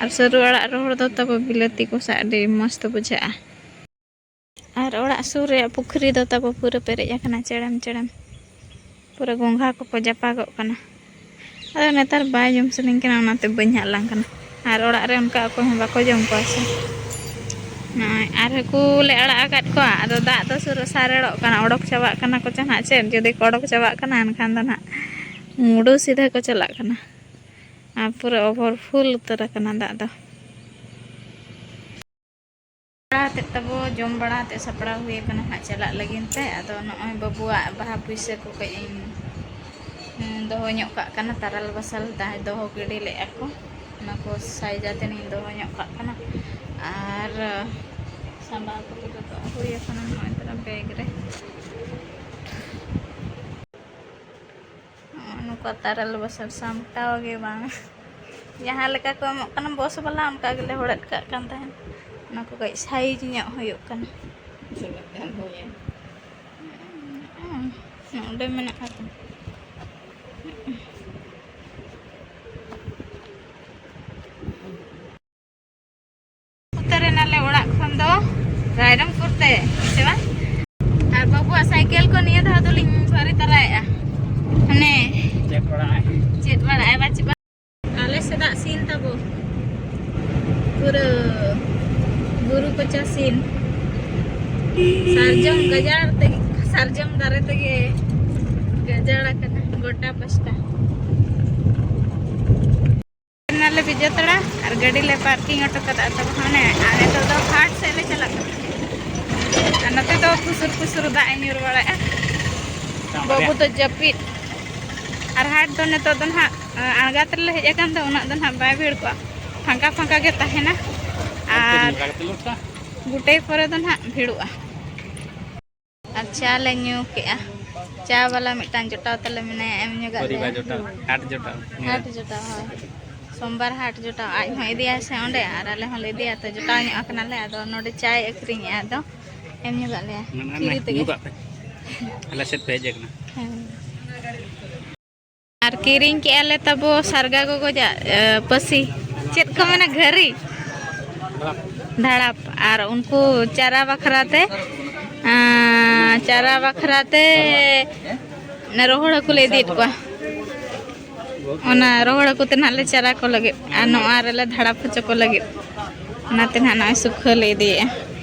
ᱟᱨ ᱥᱟᱹᱨᱩ ᱟᱲᱟᱜ ᱨᱚᱦᱚᱲ ᱫᱚ ᱛᱟᱵᱚ ᱵᱤᱞᱟᱹᱛᱤ ᱠᱚ ᱥᱟᱶ ᱟᱹᱰᱤ ᱢᱚᱡᱽ ᱛᱮ ᱵᱩᱡᱷᱟᱹᱜᱼᱟ᱾ ᱟᱨ ᱚᱲᱟᱜ ᱥᱩᱨ ᱨᱮᱭᱟᱜ ᱯᱩᱠᱷᱨᱤ ᱫᱚ ᱛᱟᱵᱚ ᱯᱩᱨᱟᱹ ᱯᱮᱨᱮᱡ ᱟᱠᱟᱱᱟ ᱪᱮᱲᱮᱢ ᱪᱮᱲᱮᱢ, ᱯᱩᱨᱟᱹ ᱜᱚᱸᱜᱷᱟ ᱠᱚᱠᱚ ᱡᱟᱯᱟᱜᱚᱜ ᱠᱟᱱᱟ᱾ ᱟᱫᱚ ᱱᱮᱛᱟᱨ ᱵᱟᱭ ᱡᱚᱢ ᱥᱟᱱᱟᱧ ᱠᱟᱱᱟ, ᱚᱱᱟᱛᱮ ᱵᱟᱹᱧ ᱦᱟᱞᱟᱝ ᱠᱟᱱᱟ᱾ ᱟᱨ ᱚᱲᱟᱜ ᱨᱮ ᱚᱱᱠᱟ ᱚᱠᱚᱭ ᱦᱚᱸ ᱵᱟᱠᱚ ᱡᱚᱢ ᱠᱚᱣᱟ ᱥᱮ᱾ ᱱᱚᱜᱼᱚᱭ ᱟᱨ ᱦᱟᱹᱠᱩ ᱞᱮ ᱟᱲᱟᱜ ᱟᱠᱟᱫ ᱠᱚᱣᱟ, ᱟᱫᱚ ᱫᱟᱜ ᱫᱚ ᱥᱩᱨ ᱥᱟᱨᱮᱲᱚᱜ ᱠᱟᱱᱟ, ᱚᱰᱚᱠ ᱪᱟᱵᱟᱜ ᱠᱟᱱᱟ ᱠᱚ ᱪᱮ ᱱᱟᱦᱟᱜ ᱪᱮᱫ, ᱡᱩᱫᱤ ᱠᱚ ᱚᱰᱚᱠ ᱪᱟᱵᱟᱜ ᱠᱟᱱᱟ ᱮᱱᱠᱷᱟᱱ ᱫᱚ ᱱᱟᱦᱟᱜ ᱢᱩᱰᱩ ᱥᱤᱫᱷᱟᱹ ᱠᱚ ᱪᱟᱞᱟᱜ ᱠᱟᱱᱟ᱾ ᱟᱨ ᱯᱩᱨᱟᱹ ᱚᱵᱷᱚᱨ ᱯᱷᱩᱞ ᱩᱛᱟᱹᱨ ᱟᱠᱟᱱᱟ ᱫᱟᱜ ᱫᱚ᱾ ᱵᱟᱲᱟ ᱦᱟᱛᱮᱫ ᱛᱟᱵᱚ, ᱡᱚᱢ ᱵᱟᱲᱟ ᱦᱟᱛᱮᱫ ᱥᱟᱯᱲᱟᱣ ᱦᱩᱭ ᱟᱠᱟᱱᱟ, ᱦᱟᱸᱜ ᱪᱟᱞᱟᱜ ᱞᱟᱹᱜᱤᱫ ᱛᱮ᱾ ᱟᱫᱚ ᱱᱚᱜᱼᱚᱭ ᱵᱟᱹᱵᱩᱣᱟᱜ ᱵᱟᱦᱟ ᱯᱩᱭᱥᱟᱹ ᱠᱚ ᱠᱟᱹᱡ ᱤᱧ, ᱦᱩᱸ, ᱫᱚᱦᱚ ᱧᱚᱜ ᱠᱟᱜ ᱠᱟᱱᱟ, ᱛᱟᱨᱟᱞ ᱵᱟᱥᱟᱞ ᱫᱟᱭ ᱫᱚᱦᱚ ᱜᱤᱰᱤ ᱞᱮᱫᱼᱟ ᱠᱚ, ᱚᱱᱟ ᱠᱚ ᱥᱟᱭᱡᱟ ᱛᱮᱱᱤᱧ ᱫᱚᱦᱚ ᱧᱚᱜ ᱠᱟᱜ ᱠᱟᱱᱟ᱾ ᱟᱨ ᱥᱟᱢᱵᱟᱣ ᱠᱚᱫᱚ ᱡᱚᱛᱚ ᱦᱩᱭ ᱟᱠᱟᱱᱟ ᱱᱚᱜᱼᱚᱭ ᱛᱚᱨᱟ ᱵᱮᱜᱽ ᱨᱮ᱾ ᱱᱚᱜᱼᱚ ᱱᱚᱝᱠᱟ ᱛᱟᱨᱟᱞ ᱵᱟᱥᱟᱞ ᱥᱟᱢᱴᱟᱣ ᱜᱮ ᱵᱟᱝ, ᱡᱟᱦᱟᱸ ᱞᱮᱠᱟ ᱠᱚ ᱮᱢᱚᱜ ᱠᱟᱱᱟ ᱵᱚᱥ ᱵᱟᱞᱟ, ᱚᱱᱠᱟ ᱜᱮᱞᱮ ᱦᱚᱲᱮᱫ ᱠᱟᱜ ᱠᱟᱱ ᱛᱟᱦᱮᱸᱱ᱾ ᱚᱱᱟ ᱠᱚ ᱠᱟᱹᱡ ᱥᱟᱭᱤᱡᱽ ᱧᱚᱜ ᱦᱩᱭᱩᱜ ᱠᱟᱱᱟ᱾ ᱱᱚᱰᱮ ᱢᱮᱱᱟᱜᱼᱟ ᱛᱚ᱾ ᱩᱛᱟᱹᱨ ᱮᱱᱟᱞᱮ ᱚᱲᱟᱜ ᱠᱷᱚᱱ ᱫᱚ ᱨᱟᱭᱨᱚᱝᱯᱩᱨ ᱛᱮ, ᱥᱮ ᱵᱟᱝ? ᱟᱨ ᱵᱟᱹᱵᱩᱣᱟᱜ ᱥᱟᱭᱠᱮᱞ ᱠᱚ ᱱᱤᱭᱟᱹ ᱫᱷᱟᱣ ᱫᱚᱞᱤᱧ ᱥᱟᱹᱨᱤ ᱛᱟᱨᱟᱭᱮᱜᱼᱟ᱾ ᱦᱟᱱᱮ ᱪᱮᱫ ᱵᱟᱲᱟᱜᱼᱟᱭ ᱵᱟᱪᱮ ᱵᱟᱝ᱾ ᱟᱞᱮ ᱥᱮᱫᱟᱜ ᱥᱤᱱ ᱛᱟᱵᱚ, ᱯᱩᱨᱟᱹ ᱵᱩᱨᱩ ᱠᱚᱪᱟ ᱥᱤᱱ᱾ ᱥᱟᱨᱡᱚᱢ ᱜᱟᱡᱟᱲ ᱛᱮᱜᱮ, ᱥᱟᱨᱡᱚᱢ ᱫᱟᱨᱮ ᱛᱮᱜᱮ ᱜᱟᱡᱟᱲ ᱟᱠᱟᱱᱟ ᱜᱚᱴᱟ ᱯᱟᱥᱴᱟ᱾ ᱮᱱᱟᱞᱮ ᱵᱤᱡᱚᱭᱛᱟᱲᱟ ᱟᱨ ᱜᱟᱹᱰᱤ ᱞᱮ ᱯᱟᱨᱠᱤᱝ ᱦᱚᱴᱚ ᱠᱟᱫᱟ᱾ ᱛᱚᱵᱮ ᱦᱟᱱᱮ ᱟᱨ ᱱᱤᱛᱚᱜ ᱫᱚ ᱦᱟᱴ ᱥᱮᱫ ᱞᱮ ᱪᱟᱞᱟᱜ ᱠᱟᱱᱟ᱾ ᱟᱨ ᱱᱚᱛᱮ ᱫᱚ ᱯᱷᱩᱥᱩᱨ ᱯᱷᱩᱥᱩᱨ ᱫᱟᱜ ᱮ ᱧᱩᱨ ᱵᱟᱲᱟᱭᱮᱜᱼᱟ᱾ ᱵᱟᱹᱵᱩ ᱫᱚ ᱡᱟᱹᱯᱤᱫ᱾ ᱟᱨ ᱦᱟᱴ ᱫᱚ ᱱᱤᱛᱚᱜ ᱫᱚ ᱱᱟᱦᱟᱜ, ᱟᱸ, ᱟᱬᱜᱟᱛ ᱨᱮᱞᱮ ᱦᱮᱡ ᱟᱠᱟᱱ ᱫᱚ ᱩᱱᱟᱹᱜ ᱫᱚ ᱱᱟᱦᱟᱜ ᱵᱟᱭ ᱵᱷᱤᱲ ᱠᱚᱜᱼᱟ, ᱯᱷᱟᱸᱠᱟ ᱯᱷᱟᱸᱠᱟ ᱜᱮ ᱛᱟᱦᱮᱱᱟ᱾ ᱟᱨ ᱜᱩᱴᱟᱹᱭ ᱯᱚᱨᱮ ᱫᱚ ᱱᱟᱦᱟᱜ ᱵᱷᱤᱲᱚᱜᱼᱟ᱾ ᱟᱨ ᱪᱟ ᱞᱮ ᱧᱩ ᱠᱮᱜᱼᱟ᱾ ᱪᱟ ᱵᱟᱞᱟ ᱢᱤᱫᱴᱟᱝ ᱡᱚᱴᱟᱣ ᱛᱟᱞᱮ ᱢᱮᱱᱟᱭᱟ, ᱮᱢ ᱧᱚᱜᱟᱜ ᱯᱚᱨᱤᱵᱟᱨ ᱞᱮᱭᱟ᱾ ᱡᱚᱴᱟᱣ, ᱦᱟᱴ ᱡᱚᱴᱟᱣ᱾ ᱦᱟᱴ ᱡᱚᱴᱟᱣ, ᱦᱳᱭ᱾ ᱥᱳᱢᱵᱟᱨ ᱦᱟᱴ ᱡᱚᱴᱟᱣ ᱟᱡ ᱦᱚᱸ ᱤᱫᱤᱭᱟᱭ ᱥᱮ ᱚᱸᱰᱮ, ᱟᱨ ᱟᱞᱮ ᱦᱚᱸᱞᱮ ᱤᱫᱤᱭᱟ, ᱛᱚ ᱡᱚᱴᱟᱣ ᱧᱚᱜ ᱟᱠᱟᱱᱟᱞᱮ᱾ ᱟᱫᱚ ᱱᱚᱰᱮ ᱪᱟᱭ ᱟᱹᱠᱷᱨᱤᱧᱮᱜᱼᱟ, ᱟᱫᱚ ᱮᱢ ᱧᱚᱜᱟᱜ ᱞᱮᱭᱟ᱾ ᱢᱮᱱᱟᱜᱼᱟ, ᱯᱷᱤᱨᱤ ᱛᱮᱜᱮ᱾ ᱧᱩ ᱠᱟᱜ ᱯᱮ᱾ ᱟᱞᱮ ᱥᱮᱫ ᱯᱮ ᱦᱮᱡ ᱟᱠᱟᱱᱟ᱾ ᱦᱮᱸ᱾ ᱟᱨ ᱠᱤᱨᱤᱧ ᱠᱮᱜᱼᱟ ᱞᱮ ᱛᱟᱵᱚ ᱥᱟᱨᱜᱟ ᱜᱚᱜᱚᱡᱟᱜ, ᱮ, ᱯᱟᱹᱥᱤ᱾ ᱪᱮᱫ ᱠᱚ ᱢᱮᱱᱟ? ᱜᱷᱟᱹᱨᱤ? ᱫᱷᱟᱲᱟᱯ᱾ ᱟᱨ ᱩᱱᱠᱩ ᱪᱟᱨᱟ ᱵᱟᱠᱷᱨᱟ ᱛᱮ, ᱟᱸ, ᱪᱟᱨᱟ ᱵᱟᱠᱷᱨᱟ ᱛᱮ ᱨᱚᱦᱚᱲ ᱦᱟᱹᱠᱩ ᱞᱮ ᱤᱫᱤᱭᱮᱫ ᱠᱚᱣᱟ᱾ ᱚᱱᱟ ᱨᱚᱦᱚᱲ ᱦᱟᱹᱠᱩ ᱛᱮ ᱱᱟᱦᱟᱜ ᱞᱮ ᱪᱟᱨᱟ ᱠᱚ ᱞᱟᱹᱜᱤᱫ᱾ ᱟᱨ ᱱᱚᱣᱟ ᱨᱮᱞᱮ ᱫᱷᱟᱲᱟᱯ ᱦᱚᱪᱚ ᱠᱚ ᱞᱟᱹᱜᱤᱫ᱾ ᱚᱱᱟᱛᱮ ᱱᱟᱦᱟᱜ ᱱᱚᱜᱼᱚᱭ ᱥᱩᱠᱷᱟᱹ ᱞᱮ ᱤᱫᱤᱭᱮᱫᱼᱟ᱾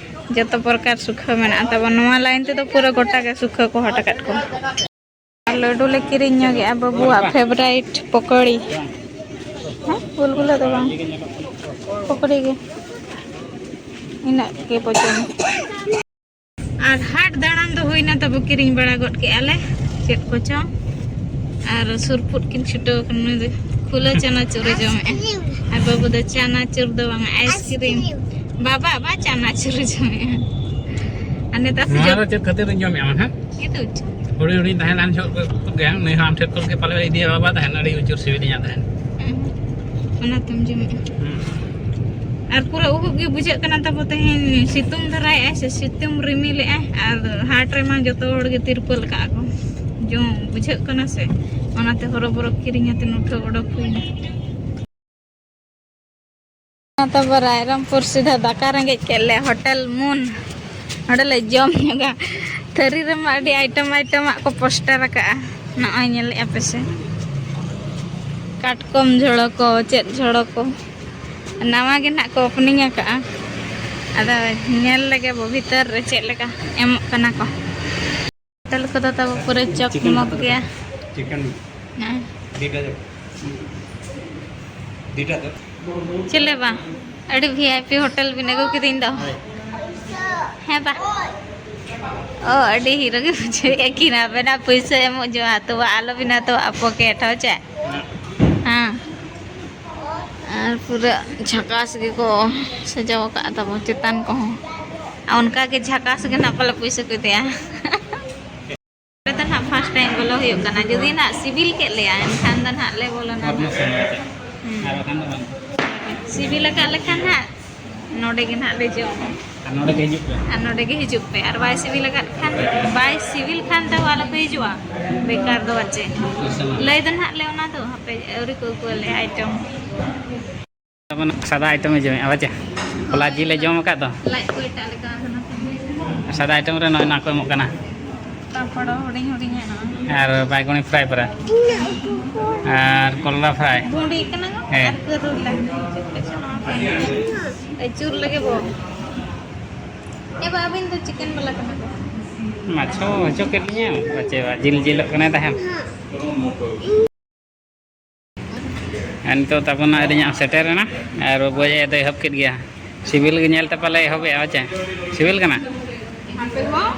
ᱡᱚᱛᱚ ᱯᱨᱚᱠᱟᱨ ᱥᱩᱠᱷᱟᱹ ᱢᱮᱱᱟᱜᱼᱟ ᱛᱟᱵᱚᱱ᱾ ᱱᱚᱣᱟ ᱞᱟᱭᱤᱱ ᱛᱮᱫᱚ ᱯᱩᱨᱟᱹ ᱜᱚᱴᱟ ᱜᱮ ᱥᱩᱠᱷᱟᱹ ᱠᱚ ᱦᱟᱴ ᱟᱠᱟᱫ ᱠᱚᱣᱟ᱾ ᱟᱨ ᱞᱟᱹᱰᱩ ᱞᱮ ᱠᱤᱨᱤᱧ ᱧᱚᱜᱮᱜᱼᱟ ᱵᱟᱹᱵᱩᱣᱟᱜ ᱯᱷᱮᱵᱟᱨᱟᱭᱤᱴ ᱯᱚᱠᱳᱲᱤ᱾ ᱦᱮᱸ, ᱜᱩᱞᱜᱩᱞᱟᱹ ᱫᱚ ᱵᱟᱝ, ᱯᱚᱠᱳᱲᱤ ᱜᱮ᱾ ᱤᱱᱟᱹᱜ ᱜᱮ ᱯᱚᱪᱚᱱ᱾ ᱟᱨ ᱦᱟᱴ ᱫᱟᱬᱟᱱ ᱫᱚ ᱦᱩᱭᱱᱟ ᱛᱟᱵᱚ, ᱠᱤᱨᱤᱧ ᱵᱟᱲᱟ ᱜᱚᱫ ᱠᱮᱜᱼᱟ ᱞᱮ ᱪᱮᱫ ᱠᱚᱪᱚᱝ᱾ ᱟᱨ ᱥᱩᱨᱯᱩᱴ ᱠᱤᱱ ᱪᱷᱩᱴᱟᱹᱣ ᱠᱟᱱᱟ, ᱱᱩᱭ ᱫᱚ ᱠᱷᱩᱞᱟᱹ ᱪᱟᱱᱟᱪᱩᱨ ᱮ ᱡᱚᱢᱮᱜᱼᱟ᱾ ᱟᱨ ᱵᱟᱹᱵᱩ ᱫᱚ ᱪᱟᱱᱟᱪᱩᱨ ᱫᱚ ᱵᱟᱝᱟ, ᱟᱭᱤᱥᱠᱨᱤᱢ᱾ ᱵᱟᱵᱟ ᱟᱵᱟ ᱪᱟᱱᱟᱪᱩᱨ ᱮ ᱡᱚᱢᱮᱜᱼᱟ᱾ ᱟᱨ ᱱᱮᱛᱟᱨ ᱥᱤᱡᱚᱱ ᱫᱚ ᱪᱮᱫ ᱠᱷᱟᱹᱛᱤᱨ ᱤᱧ ᱡᱚᱢᱮᱜᱼᱟ ᱢᱟᱱᱮ? ᱤᱫᱩ ᱦᱚᱪᱚ᱾ ᱦᱩᱰᱤᱧ ᱦᱩᱰᱤᱧ ᱛᱟᱦᱮᱸ ᱞᱮᱱ ᱡᱚᱦᱚᱜ ᱜᱮ ᱱᱩᱭ ᱦᱚᱸ ᱟᱢ ᱴᱷᱮᱱ ᱠᱷᱚᱱ ᱜᱮ ᱯᱟᱞᱮ ᱤᱫᱤᱭᱟ ᱵᱟᱵᱟ ᱛᱟᱦᱮᱱ, ᱟᱹᱰᱤ ᱡᱳᱨ ᱥᱤᱵᱤᱞᱤᱧᱟ ᱛᱟᱦᱮᱱ᱾ ᱦᱩᱸ᱾ ᱚᱱᱟᱛᱮᱢ ᱡᱚᱢᱮᱜᱼᱟ᱾ ᱦᱩᱸ᱾ ᱟᱨ ᱯᱩᱨᱟᱹ ᱩᱦᱩᱵ ᱜᱮ ᱵᱩᱡᱷᱟᱹᱜ ᱠᱟᱱᱟ ᱛᱟᱵᱚ ᱛᱮᱦᱮᱧ, ᱥᱤᱛᱩᱝ ᱫᱷᱟᱨᱟᱭᱮᱜᱼᱟᱭ ᱥᱮ ᱥᱤᱛᱩᱝ ᱨᱤᱢᱤᱞᱮᱜᱼᱟᱭ, ᱟᱨ ᱦᱟᱴ ᱨᱮᱢᱟ ᱡᱚᱛᱚ ᱦᱚᱲ ᱜᱮ ᱛᱤᱨᱯᱟᱹᱞ ᱠᱟᱜᱼᱟ ᱠᱚ, ᱡᱚᱢ ᱵᱩᱡᱷᱟᱹᱜ ᱠᱟᱱᱟ ᱥᱮ, ᱚᱱᱟᱛᱮ ᱦᱚᱨᱚᱵᱚᱨᱚ ᱠᱤᱨᱤᱧ ᱟᱛᱮ ᱩᱴᱷᱟᱹᱣ ᱚᱰᱚᱠ ᱦᱩᱭᱱᱟ᱾ ᱛᱟᱯᱚᱨ ᱨᱟᱭᱨᱚᱝᱯᱩᱨ ᱥᱤᱫᱷᱟᱹ ᱫᱟᱠᱟ ᱨᱮᱸᱜᱮᱡ ᱠᱮᱫ ᱞᱮ ᱦᱳᱴᱮᱞ ᱢᱩᱱ᱾ ᱚᱸᱰᱮ ᱞᱮ ᱡᱚᱢ ᱧᱚᱜᱟ᱾ ᱛᱷᱟᱹᱨᱤ ᱨᱮᱢᱟ ᱟᱹᱰᱤ ᱟᱭᱴᱮᱢ ᱟᱭᱴᱮᱢᱟᱜ ᱠᱚ ᱯᱳᱥᱴᱟᱨ ᱟᱠᱟᱜᱼᱟ᱾ ᱱᱚᱜᱼᱚᱭ ᱧᱮᱞᱮᱫᱼᱟ ᱯᱮ ᱥᱮ? ᱠᱟᱴᱠᱚᱢ ᱡᱷᱚᱲᱚ ᱠᱚ, ᱪᱮᱫ ᱡᱷᱚᱲᱚ ᱠᱚ᱾ ᱱᱟᱣᱟ ᱜᱮ ᱱᱟᱜ ᱠᱚ ᱳᱯᱮᱱᱤᱝ ᱟᱠᱟᱜᱼᱟ᱾ ᱟᱫᱚ ᱧᱮᱞ ᱞᱮᱜᱮ ᱵᱚ ᱵᱷᱤᱛᱟᱹᱨ ᱨᱮ ᱪᱮᱫ ᱞᱮᱠᱟ ᱮᱢᱚᱜ ᱠᱟᱱᱟ ᱠᱚ᱾ ᱦᱳᱴᱮᱞ ᱠᱚᱫᱚ ᱛᱟᱵᱚ ᱯᱩᱨᱟᱹ ᱪᱚᱠᱢᱚᱠ ᱜᱮᱭᱟ᱾ ᱪᱤᱠᱮᱱ ᱦᱮᱸ᱾ ᱫᱩᱴᱟ ᱫᱚ᱾ ᱫᱩᱴᱟ ᱫᱚ᱾ ᱪᱮᱞᱮ ᱵᱟ? ᱟᱹᱰᱤ ᱵᱷᱤ ᱟᱭ ᱯᱤ ᱦᱳᱴᱮᱞ ᱵᱤᱱ ᱟᱹᱜᱩ ᱠᱤᱫᱤᱧ ᱫᱚ᱾ ᱦᱳᱭ᱾ ᱦᱮᱸ ᱵᱟ? ᱚ, ᱟᱹᱰᱤ ᱦᱤᱨᱳ ᱜᱮ ᱵᱩᱡᱷᱟᱹᱣᱮᱫᱼᱟ ᱠᱤᱱ᱾ ᱟᱵᱮᱱᱟᱜ ᱯᱩᱭᱥᱟᱹ ᱮᱢᱚᱜ ᱡᱚᱢᱟ ᱛᱚᱣᱟ ᱟᱞᱚ ᱵᱮᱱᱟ ᱛᱚᱣᱟ ᱯᱚᱠᱮᱴ, ᱦᱳᱭ ᱪᱮ? ᱦᱮᱸ᱾ ᱟᱨ ᱯᱩᱨᱟᱹ ᱡᱷᱟᱠᱟᱥ ᱜᱮᱠᱚ ᱥᱟᱡᱟᱣ ᱟᱠᱟᱫ ᱛᱟᱵᱚᱱ ᱪᱮᱛᱟᱱ ᱠᱚᱦᱚᱸ᱾ ᱟᱨ ᱚᱱᱠᱟ ᱜᱮ ᱡᱷᱟᱠᱟᱥ ᱜᱮ ᱱᱟᱜ ᱯᱟᱞᱮ ᱯᱩᱭᱥᱟᱹ ᱠᱚ ᱤᱫᱤᱭᱟ᱾ ᱱᱚᱰᱮ ᱫᱚ ᱱᱟᱜ ᱯᱷᱟᱥᱴ ᱴᱟᱭᱤᱢ ᱵᱚᱞᱚ ᱦᱩᱭᱩᱜ ᱠᱟᱱᱟ᱾ ᱡᱩᱫᱤ ᱱᱟᱜ ᱥᱤᱵᱤᱞ ᱠᱮᱫ ᱞᱮᱭᱟ, ᱮᱱᱠᱷᱟᱱ ᱫᱚ ᱱᱟᱜ ᱞᱮ ᱵᱚᱞᱚᱱᱟ ᱱᱟᱜ᱾ ᱦᱩᱸ᱾ ᱟᱨ ᱵᱟᱠᱷᱟᱱ ᱫᱚ ᱵᱟᱝ᱾ ᱥᱤᱵᱤᱞ ᱟᱠᱟᱫ ᱞᱮᱠᱷᱟᱱ ᱱᱟᱜ ᱱᱚᱰᱮ ᱜᱮ ᱱᱟᱜ ᱞᱮ ᱡᱚᱢᱟ᱾ ᱟᱨ ᱱᱚᱰᱮ ᱜᱮ ᱦᱤᱡᱩᱜ ᱯᱮ᱾ ᱟᱨ ᱱᱚᱰᱮ ᱜᱮ ᱦᱤᱡᱩᱜ ᱯᱮ᱾ ᱟᱨ ᱵᱟᱭ ᱥᱤᱵᱤᱞ ᱟᱠᱟᱫ ᱠᱷᱟᱱ, ᱵᱟᱭ ᱥᱤᱵᱤᱞ ᱠᱷᱟᱱ ᱛᱟᱣ ᱟᱞᱚ ᱯᱮ ᱦᱤᱡᱩᱜᱼᱟ᱾ ᱵᱮᱠᱟᱨ ᱫᱚ ᱟᱨ ᱪᱮᱫ᱾ ᱞᱟᱹᱭ ᱫᱚ ᱱᱟᱜ ᱞᱮ ᱚᱱᱟ ᱫᱚ, ᱦᱟᱯᱮ ᱟᱹᱣᱨᱤ ᱠᱚ ᱟᱹᱜᱩ ᱟᱞᱮᱭᱟ ᱟᱭᱴᱮᱢ᱾ ᱛᱟᱵᱚᱱ ᱥᱟᱫᱟ ᱟᱭᱴᱮᱢ ᱮ ᱡᱚᱢᱮᱫᱼᱟ, ᱵᱟᱪᱮ? ᱦᱚᱞᱟ ᱡᱤᱞ ᱮ ᱡᱚᱢ ᱟᱠᱟᱫ ᱫᱚ᱾ ᱞᱟᱡ ᱠᱚ ᱮᱴᱟᱜ ᱞᱮᱠᱟ ᱟᱠᱟᱱᱟ᱾ ᱥᱟᱫᱟ ᱟᱭᱴᱮᱢ ᱨᱮ ᱱᱚᱜᱼᱚᱭ ᱱᱚᱣᱟ ᱠᱚ ᱮᱢᱚᱜ ᱠᱟᱱᱟ᱾ ᱯᱟᱯᱚᱲ ᱦᱩᱰᱤᱧ ᱦᱩᱰᱤᱧ ᱦᱮᱱᱟᱜᱼᱟ᱾ ᱟᱨ ᱵᱟᱭᱜᱚᱱᱤ ᱯᱷᱨᱟᱭ ᱯᱟᱨᱟ᱾ ᱟᱨ ᱠᱚᱞᱨᱟ ᱯᱷᱨᱟᱭ᱾ ᱵᱩᱸᱰᱤ ᱠᱟᱱᱟ ᱠᱚ᱾ ᱦᱮᱸ᱾ ᱟᱨ ᱠᱟᱹᱨᱩᱞᱟ᱾ ᱪᱮᱫ ᱠᱚᱪᱚ ᱱᱚᱣᱟ ᱠᱚ᱾ ᱟᱹᱪᱩᱨ ᱞᱮᱜᱮ ᱵᱚ᱾ ᱮ ᱵᱟ, ᱟᱹᱵᱤᱱ ᱫᱚ ᱪᱤᱠᱮᱱ ᱵᱟᱞᱟ ᱠᱟᱱᱟ ᱠᱚ᱾ ᱢᱟᱪᱷᱟ ᱦᱚᱪᱚ ᱠᱮᱫ ᱞᱤᱧᱟᱹ, ᱯᱟᱪᱮ ᱵᱟ ᱡᱤᱞ ᱡᱤᱞᱚᱜ ᱠᱟᱱᱟᱭ ᱛᱟᱦᱮᱸᱫ᱾ ᱟᱨ ᱱᱤᱛᱚᱜ ᱛᱟᱵᱚᱱ ᱟᱹᱨᱤᱧᱟᱜ ᱥᱮᱴᱮᱨ ᱮᱱᱟ, ᱟᱨ ᱵᱟᱹᱵᱩ ᱟᱡ ᱫᱚᱭ ᱮᱦᱚᱵ ᱠᱮᱫ ᱜᱮᱭᱟ᱾ ᱥᱤᱵᱤᱞ ᱜᱮ ᱧᱮᱞ ᱛᱮ ᱯᱟᱞᱮ ᱮᱦᱚᱵᱮᱜᱼᱟ, ᱪᱮ? ᱥᱤᱵᱤᱞ ᱠᱟᱱᱟ? ᱟᱯᱮ ᱦᱚᱸ?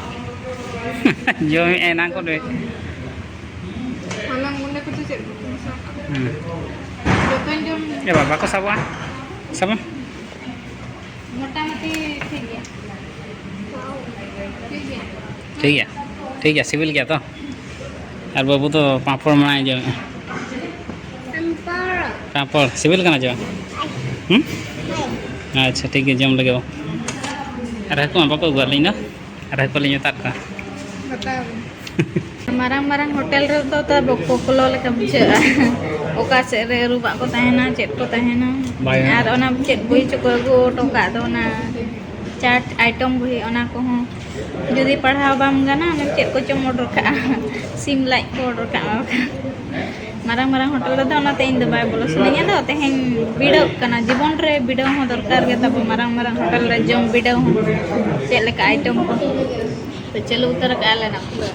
ᱡᱚᱢᱮᱜᱼᱟᱭ ᱮᱱᱟᱝ ᱠᱷᱚᱱ ᱜᱮ᱾ ᱦᱚᱞᱚᱝ ᱜᱩᱸᱰᱟᱹ ᱠᱚᱫᱚ ᱪᱮᱫ ᱠᱚᱯᱮ ᱢᱮᱥᱟ ᱠᱟᱜᱼᱟ? ᱦᱩᱸ᱾ ᱡᱚᱛᱚᱧ ᱡᱚᱢ ᱮ ᱵᱟᱵᱟ ᱠᱚ ᱥᱟᱵᱚᱜᱼᱟ? ᱥᱟᱵᱚᱜᱼᱟ? ᱢᱚᱴᱟᱢᱩᱴᱤ ᱴᱷᱤᱠ ᱜᱮᱭᱟ᱾ ᱴᱷᱤᱠ ᱜᱮᱭᱟ᱾ ᱴᱷᱤᱠ ᱜᱮᱭᱟ? ᱴᱷᱤᱠ ᱜᱮᱭᱟ, ᱥᱤᱵᱤᱞ ᱜᱮᱭᱟ ᱛᱚ? ᱟᱨ ᱵᱟᱹᱵᱩ ᱫᱚ ᱯᱟᱸᱯᱚᱲ ᱢᱟᱲᱟᱝ ᱡᱚᱢᱮᱜᱼᱟ᱾ ᱯᱟᱸᱯᱚᱲ᱾ ᱯᱟᱸᱯᱚᱲ, ᱥᱤᱵᱤᱞ ᱠᱟᱱᱟ ᱪᱮ ᱵᱟᱝ? ᱦᱩᱸ? ᱟᱪᱪᱷᱟ, ᱴᱷᱤᱠ ᱜᱮᱭᱟ, ᱡᱚᱢ ᱞᱮᱜᱮ ᱵᱚ᱾ ᱟᱨ ᱦᱟᱹᱠᱩ ᱢᱟ ᱵᱟᱠᱚ ᱟᱹᱜᱩᱣᱟᱫ ᱞᱤᱧ ᱫᱚ᱾ ᱟᱨ ᱦᱟᱹᱠᱩ ᱞᱤᱧ ᱢᱮᱛᱟᱫ ᱠᱚᱣᱟ᱾ ᱢᱟᱨᱟᱝ ᱢᱟᱨᱟᱝ ᱦᱳᱴᱮᱞ ᱨᱮᱫᱚ ᱛᱚ ᱵᱚᱠ-, ᱵᱚᱠᱞᱚ ᱞᱮᱠᱟ ᱵᱩᱡᱷᱟᱹᱜᱼᱟ᱾ ᱚᱠᱟ ᱥᱮᱫ ᱨᱮ ᱨᱩᱵᱟᱜ ᱠᱚ ᱛᱟᱦᱮᱱᱟ, ᱪᱮᱫ ᱠᱚ ᱛᱟᱦᱮᱱᱟ᱾ ᱵᱟᱭ ᱜᱟᱱᱚᱜᱼᱟ᱾ ᱟᱨ ᱚᱱᱟ ᱪᱮᱫ ᱵᱳᱭ ᱪᱚᱠᱚ ᱟᱹᱜᱩ ᱦᱚᱴᱚ ᱠᱟᱜ ᱫᱚ, ᱚᱱᱟ ᱪᱟᱴ ᱟᱭᱴᱚᱢ ᱵᱳᱭ, ᱚᱱᱟ ᱠᱚᱦᱚᱸ ᱡᱩᱫᱤ ᱯᱟᱲᱦᱟᱣ ᱵᱟᱢ ᱜᱟᱱᱟ, ᱚᱱᱟ ᱪᱮᱫ ᱠᱚᱪᱚᱢ ᱚᱰᱚᱨ ᱠᱟᱜᱼᱟ᱾ ᱥᱤᱢ ᱞᱟᱡ ᱠᱚ ᱚᱰᱚᱨ ᱠᱟᱜᱼᱟ᱾ ᱢᱟᱨᱟᱝ ᱢᱟᱨᱟᱝ ᱦᱳᱴᱮᱞ ᱨᱮᱫᱚ ᱚᱱᱟᱛᱮ ᱤᱧ ᱫᱚ ᱵᱟᱭ ᱵᱚᱞᱚ ᱥᱟᱱᱟᱧᱟ᱾ ᱟᱫᱚ ᱛᱮᱦᱮᱧ ᱵᱤᱰᱟᱹᱣ ᱠᱟᱱᱟ, ᱡᱤᱵᱚᱱ ᱨᱮ ᱵᱤᱰᱟᱹᱣ ᱦᱚᱸ ᱫᱚᱨᱠᱟᱨ ᱜᱮ ᱛᱟᱵᱚ, ᱢᱟᱨᱟᱝ ᱢᱟᱨᱟᱝ ᱦᱳᱴᱮᱞ ᱨᱮ ᱡᱚᱢ ᱵᱤᱰᱟᱹᱣ ᱦᱚᱸ, ᱪᱮᱫ ᱞᱮᱠᱟ ᱟᱭᱴᱚᱢ ᱠᱚ᱾ ᱛᱚ ᱪᱟᱹᱞᱩ ᱩᱛᱟᱹᱨ ᱠᱟᱜᱼᱟ ᱞᱮ ᱱᱟᱜ ᱯᱩᱨᱟᱹ᱾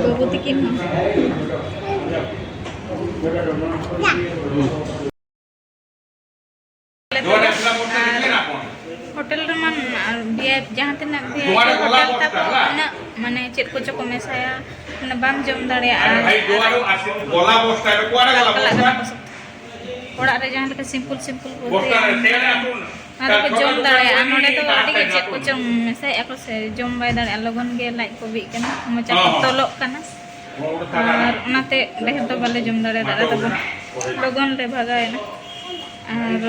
ᱵᱟᱹᱵᱩ ᱛᱤᱠᱤᱱ ᱦᱚᱸ᱾ ᱟᱨ ᱦᱳᱴᱮᱞ ᱨᱮᱢᱟ ᱵᱷᱤ ᱟᱭ ᱯᱤ, ᱡᱟᱦᱟᱸ ᱛᱤᱱᱟᱹᱜ ᱵᱷᱤ ᱟᱭ ᱯᱤ ᱦᱳᱴᱮᱞ ᱛᱟᱵᱚ, ᱠᱚᱪᱚ ᱠᱚ ᱢᱮᱥᱟᱭᱟ, ᱢᱟᱱᱮ ᱵᱟᱢ ᱡᱚᱢ ᱫᱟᱲᱮᱭᱟᱜᱼᱟ᱾ ᱟᱨ ᱚᱲᱟᱜ ᱨᱮ ᱡᱟᱦᱟᱸ ᱞᱮᱠᱟ ᱥᱤᱢᱯᱩᱞ ᱥᱤᱢᱯᱩᱞ ᱵᱚ ᱩᱛᱩᱭᱟ, ᱚᱱᱟ ᱫᱚᱠᱚ ᱡᱚᱢ ᱫᱟᱲᱮᱭᱟᱜᱼᱟ᱾ ᱱᱚᱰᱮ ᱫᱚ ᱟᱹᱰᱤ ᱜᱮ ᱪᱮᱫ ᱠᱚᱪᱚᱝ ᱢᱮᱥᱟᱭᱮᱫᱼᱟ ᱠᱚ ᱥᱮ, ᱡᱚᱢ ᱵᱟᱭ ᱫᱟᱲᱮᱭᱟᱜᱼᱟ, ᱞᱚᱜᱚᱱ ᱜᱮ ᱞᱟᱡ ᱠᱚ ᱵᱤᱜ ᱠᱟᱱᱟ, ᱢᱚᱪᱟ ᱠᱚ ᱛᱚᱞᱚᱜ ᱠᱟᱱᱟ᱾ ᱟᱨ ᱚᱱᱟᱛᱮ ᱰᱷᱮᱨ ᱫᱚ ᱵᱟᱞᱮ ᱡᱚᱢ ᱫᱟᱲᱮ ᱫᱟᱲᱮ ᱛᱟᱵᱚᱱ, ᱞᱚᱜᱚᱱ ᱞᱮ ᱵᱷᱟᱜᱟᱣᱮᱱᱟ᱾ ᱟᱨ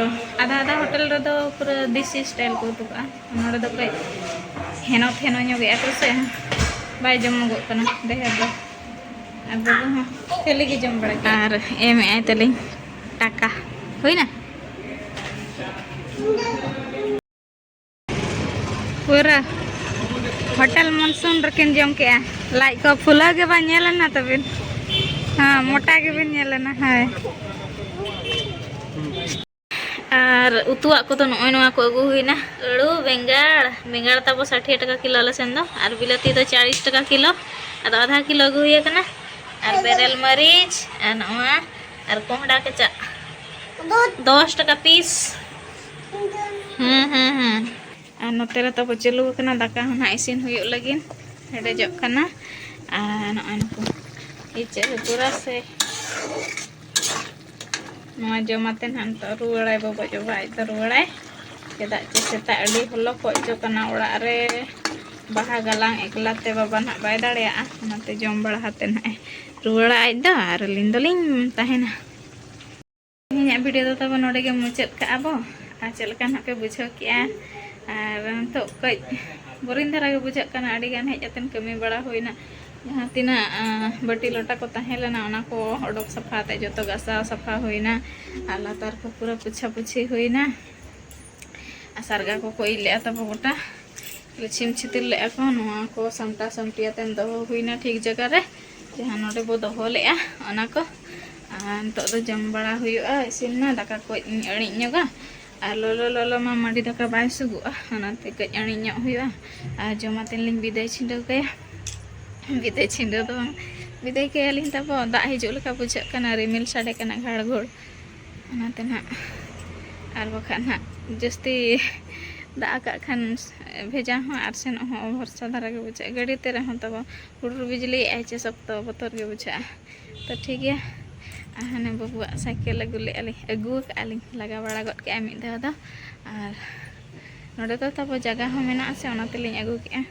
ᱟᱫᱷᱟ ᱟᱫᱷᱟ ᱦᱳᱴᱮᱞ ᱨᱮᱫᱚ ᱯᱩᱨᱟᱹ ᱫᱮᱥᱤ ᱥᱴᱟᱭᱤᱞ ᱠᱚ ᱩᱛᱩ ᱠᱟᱜᱼᱟ, ᱱᱚᱰᱮ ᱫᱚ ᱠᱟᱹᱡ ᱦᱮᱱᱚ ᱛᱷᱮᱱᱚ ᱧᱚᱜ ᱮᱫᱼᱟ ᱠᱚ ᱥᱮ, ᱵᱟᱭ ᱡᱚᱢᱚᱜᱚᱜ ᱠᱟᱱᱟ ᱰᱷᱮᱨ ᱫᱚ᱾ ᱟᱨ ᱵᱟᱹᱵᱩ ᱦᱚᱸ ᱠᱷᱟᱹᱞᱤ ᱜᱮ ᱡᱚᱢ ᱵᱟᱲᱟ ᱠᱮᱫᱼᱟ᱾ ᱟᱨ ᱮᱢ ᱮᱜᱼᱟᱭ ᱛᱟᱹᱞᱤᱧ ᱴᱟᱠᱟ᱾ ᱦᱩᱭᱱᱟ? ᱯᱩᱨᱟᱹ ᱦᱳᱴᱮᱞ ᱢᱚᱱᱥᱩᱱ ᱨᱮᱠᱤᱱ ᱡᱚᱢ ᱠᱮᱜᱼᱟ᱾ ᱞᱟᱡ ᱠᱚ ᱯᱷᱩᱞᱟᱹᱣ ᱜᱮ ᱵᱟᱝ ᱧᱮᱞ ᱮᱱᱟ ᱛᱟᱹᱵᱤᱱ᱾ ᱦᱮᱸ, ᱢᱚᱴᱟ ᱜᱮᱵᱤᱱ ᱧᱮᱞ ᱮᱱᱟ᱾ ᱦᱳᱭ᱾ ᱟᱨ ᱩᱛᱩᱣᱟᱜ ᱠᱚᱫᱚ ᱱᱚᱜᱼᱚᱭ ᱱᱚᱣᱟ ᱠᱚ ᱟᱹᱜᱩ ᱦᱩᱭᱱᱟ᱾ ᱟᱹᱲᱩ, ᱵᱮᱸᱜᱟᱲ, ᱵᱮᱸᱜᱟᱲ ᱛᱟᱵᱚ ᱥᱟᱴᱷᱮ ᱴᱟᱠᱟ ᱠᱤᱞᱳ ᱟᱞᱮ ᱥᱮᱱ ᱫᱚ, ᱟᱨ ᱵᱤᱞᱟᱹᱛᱤ ᱫᱚ ᱪᱟᱲᱤᱥ ᱴᱟᱠᱟ ᱠᱤᱞᱳ, ᱟᱫᱚ ᱟᱫᱷᱟ ᱠᱤᱞᱳ ᱟᱹᱜᱩ ᱦᱩᱭ ᱟᱠᱟᱱᱟ᱾ ᱟᱨ ᱵᱮᱨᱮᱞ ᱢᱟᱹᱨᱤᱪ, ᱟᱨ ᱱᱚᱣᱟ, ᱟᱨ ᱠᱚᱸᱦᱰᱟ ᱠᱮᱪᱟᱜ ᱫᱚᱥ ᱴᱟᱠᱟ ᱯᱤᱥ᱾ ᱦᱩᱸ, ᱦᱩᱸ, ᱦᱩᱸ᱾ ᱟᱨ ᱱᱚᱛᱮ ᱨᱮ ᱛᱟᱵᱚ ᱪᱟᱹᱞᱩ ᱟᱠᱟᱱᱟ, ᱫᱟᱠᱟ ᱦᱚᱸ ᱱᱟᱦᱟᱜ ᱤᱥᱤᱱ ᱦᱩᱭᱩᱜ ᱞᱟᱹᱜᱤᱫ, ᱦᱮᱰᱮᱡᱚᱜ ᱠᱟᱱᱟ᱾ ᱟᱨ ᱱᱚᱜᱼᱚᱭ ᱱᱩᱠᱩ ᱤᱪᱟᱹᱜ ᱦᱟᱹᱠᱩ ᱨᱟᱥᱮ᱾ ᱱᱚᱣᱟ ᱡᱚᱢ ᱟᱛᱮ ᱱᱟᱦᱟᱜ ᱱᱤᱛᱚᱜ ᱨᱩᱣᱟᱹᱲᱟᱭ ᱵᱟᱵᱟ ᱡᱚᱵᱟ, ᱟᱡ ᱫᱚ ᱨᱩᱣᱟᱹᱲᱟᱭ᱾ ᱪᱮᱫᱟᱜ ᱪᱮ ᱥᱮᱛᱟᱜ ᱟᱹᱰᱤ ᱦᱚᱞᱚ ᱠᱚ ᱚᱪᱚ ᱠᱟᱱᱟ ᱚᱲᱟᱜ ᱨᱮ᱾ ᱵᱟᱦᱟ ᱜᱟᱞᱟᱝ ᱮᱠᱞᱟ ᱛᱮ ᱵᱟᱵᱟ ᱱᱟᱦᱟᱜ ᱵᱟᱭ ᱫᱟᱲᱮᱭᱟᱜᱼᱟ, ᱚᱱᱟᱛᱮ ᱡᱚᱢ ᱵᱟᱲᱟ ᱠᱟᱛᱮ ᱱᱟᱦᱟᱜ ᱮ ᱨᱩᱣᱟᱹᱲᱟ ᱟᱡ ᱫᱚ, ᱟᱨ ᱟᱹᱞᱤᱧ ᱫᱚᱞᱤᱧ ᱛᱟᱦᱮᱱᱟ᱾ ᱛᱮᱦᱮᱧᱟᱜ ᱵᱷᱤᱰᱤᱭᱳ ᱫᱚ ᱛᱟᱵᱚ ᱱᱚᱰᱮ ᱜᱮ ᱢᱩᱪᱟᱹᱫ ᱠᱟᱜᱼᱟ ᱵᱚ᱾ ᱟᱨ ᱪᱮᱫ ᱞᱮᱠᱟ ᱱᱟᱦᱟᱜ ᱯᱮ ᱵᱩᱡᱷᱟᱹᱣ ᱠᱮᱜᱼᱟ? ᱟᱨ ᱱᱤᱛᱚᱜ ᱠᱟᱹᱡ ᱵᱳᱨᱤᱝ ᱫᱷᱟᱨᱟ ᱜᱮ ᱵᱩᱡᱷᱟᱹᱜ ᱠᱟᱱᱟ, ᱟᱹᱰᱤ ᱜᱟᱱ ᱦᱮᱡ ᱠᱟᱛᱮᱫ ᱠᱟᱹᱢᱤ ᱵᱟᱲᱟ ᱦᱩᱭᱱᱟ᱾ ᱡᱟᱦᱟᱸ ᱛᱤᱱᱟᱹᱜ, ᱟᱸ, ᱵᱟᱹᱴᱤ ᱞᱚᱴᱟ ᱠᱚ ᱛᱟᱦᱮᱸ ᱞᱮᱱᱟ, ᱚᱱᱟ ᱠᱚ ᱚᱰᱚᱠ ᱥᱟᱯᱷᱟ ᱟᱛᱮᱫ, ᱡᱚᱛᱚ ᱜᱟᱥᱟᱣ ᱥᱟᱯᱷᱟ ᱦᱩᱭᱱᱟ᱾ ᱟᱨ ᱞᱟᱛᱟᱨ ᱠᱚ ᱯᱩᱨᱟᱹ ᱯᱳᱪᱷᱟ ᱯᱩᱪᱷᱤ ᱦᱩᱭᱱᱟ᱾ ᱟᱨ ᱥᱟᱨᱜᱟ ᱠᱚᱠᱚ ᱤᱡ ᱞᱮᱜᱼᱟ ᱛᱟᱵᱚ ᱜᱚᱴᱟ᱾ ᱪᱷᱤᱢ ᱪᱷᱤᱛᱤᱨ ᱞᱮᱜᱼᱟ ᱠᱚ᱾ ᱱᱚᱣᱟ ᱠᱚ ᱥᱟᱢᱴᱟᱣ ᱥᱟᱢᱴᱤ ᱟᱛᱮᱱ ᱫᱚᱦᱚ ᱦᱩᱭᱱᱟ ᱴᱷᱤᱠ ᱡᱟᱭᱜᱟ ᱨᱮ, ᱡᱟᱦᱟᱸ ᱱᱚᱰᱮ ᱵᱚ ᱫᱚᱦᱚ ᱞᱮᱜᱼᱟ ᱚᱱᱟ ᱠᱚ᱾ ᱟᱨ ᱱᱤᱛᱚᱜ ᱫᱚ ᱡᱚᱢ ᱵᱟᱲᱟ ᱦᱩᱭᱩᱜᱼᱟ, ᱤᱥᱤᱱ ᱱᱟ, ᱫᱟᱠᱟ ᱠᱚ ᱤᱧ ᱟᱹᱬᱤᱡ ᱧᱚᱜᱟ᱾ ᱟᱨ ᱞᱚᱞᱚ ᱞᱚᱞᱚ ᱢᱟ ᱢᱟᱹᱰᱤ ᱫᱟᱠᱟ ᱵᱟᱭ ᱥᱩᱜᱩᱜᱼᱟ, ᱚᱱᱟᱛᱮ ᱠᱟᱹᱡ ᱟᱹᱬᱤᱡ ᱧᱚᱜ ᱦᱩᱭᱩᱜᱼᱟ᱾ ᱟᱨ ᱡᱚᱢ ᱟᱛᱮᱱ ᱞᱤᱧ ᱵᱤᱫᱟᱹᱭ ᱪᱷᱤᱸᱰᱟᱹᱣ ᱠᱟᱭᱟ᱾ ᱵᱤᱫᱟᱹᱭ ᱪᱷᱤᱸᱰᱟᱹᱣ ᱫᱚ ᱵᱟᱝ, ᱵᱤᱫᱟᱹᱭ ᱠᱟᱭᱟᱞᱤᱧ ᱛᱟᱵᱚ᱾ ᱫᱟᱜ ᱦᱤᱡᱩᱜ ᱞᱮᱠᱟ ᱵᱩᱡᱷᱟᱹᱜ ᱠᱟᱱᱟ, ᱨᱤᱢᱤᱞ ᱥᱟᱰᱮ ᱠᱟᱱᱟ ᱜᱷᱟᱲ ᱜᱷᱩᱲ᱾ ᱚᱱᱟᱛᱮ ᱱᱟᱦᱟᱜ, ᱟᱨ ᱵᱟᱠᱷᱟᱱ ᱱᱟᱦᱟᱜ ᱡᱟᱹᱥᱛᱤ ᱫᱟᱜ ᱟᱠᱟᱫ ᱠᱷᱟᱱ ᱵᱷᱮᱡᱟ ᱦᱚᱸ ᱟᱨ ᱥᱮᱱᱚᱜ ᱦᱚᱸ ᱚᱵᱷᱚᱨᱥᱟ ᱫᱷᱟᱨᱟ ᱜᱮ ᱵᱩᱡᱷᱟᱹᱜᱼᱟ᱾ ᱜᱟᱹᱰᱤ ᱛᱮ ᱨᱮᱦᱚᱸ ᱛᱟᱵᱚ ᱦᱩᱰᱩᱨ ᱵᱤᱡᱽᱞᱤᱭᱮᱫᱼᱟᱭ ᱪᱮ ᱥᱚᱠᱛᱚ ᱵᱚᱛᱚᱨ ᱜᱮ ᱵᱩᱡᱷᱟᱹᱜᱼᱟ᱾ ᱛᱚ ᱴᱷᱤᱠ ᱜᱮᱭᱟ, ᱟᱨ ᱦᱟᱱᱮ ᱵᱟᱹᱵᱩᱣᱟᱜ ᱥᱟᱭᱠᱮᱞ ᱟᱹᱜᱩ ᱞᱮᱫᱼᱟ ᱞᱤᱧ, ᱟᱹᱜᱩ ᱟᱠᱟᱫᱼᱟ ᱞᱤᱧ, ᱞᱟᱜᱟ ᱵᱟᱲᱟ ᱜᱚᱫ ᱠᱮᱫᱼᱟ ᱢᱤᱫ ᱫᱷᱟᱣ ᱫᱚ᱾ ᱟᱨ ᱱᱚᱰᱮ ᱫᱚ ᱛᱟᱵᱚ ᱡᱟᱭᱜᱟ ᱦᱚᱸ ᱢᱮᱱᱟᱜᱼᱟ ᱥᱮ, ᱚᱱᱟ ᱛᱮᱞᱤᱧ ᱟᱹᱜᱩ ᱠᱮᱫᱼᱟ᱾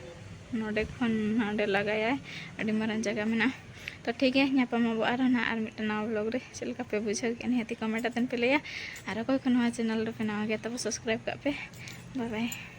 ᱱᱚᱰᱮ ᱠᱷᱚᱱ ᱦᱟᱸᱰᱮ ᱞᱟᱜᱟᱭᱟᱭ, ᱟᱹᱰᱤ ᱢᱟᱨᱟᱝ ᱡᱟᱭᱜᱟ ᱢᱮᱱᱟᱜᱼᱟ᱾ ᱛᱚ ᱴᱷᱤᱠ ᱜᱮᱭᱟ, ᱧᱟᱯᱟᱢ ᱟᱵᱚ ᱟᱨᱦᱚᱸ ᱱᱟᱦᱟᱜ ᱟᱨ ᱢᱤᱫᱴᱟᱝ ᱱᱟᱣᱟ vlog ᱨᱮ᱾ ᱪᱮᱫ ᱞᱮᱠᱟ ᱯᱮ ᱵᱩᱡᱷᱟᱹᱣ ᱠᱮᱫᱼᱟ, ᱱᱤᱦᱟᱹᱛᱤ comment ᱟᱛᱮᱱ ᱯᱮ ᱞᱟᱹᱭᱟ᱾ ᱟᱨ ᱚᱠᱚᱭ ᱠᱚ ᱱᱚᱣᱟ channel ᱨᱮᱯᱮ ᱱᱟᱣᱟ ᱜᱮᱭᱟ, ᱛᱚᱵᱮ subscribe ᱠᱟᱜ ᱯᱮ᱾ Bye bye᱾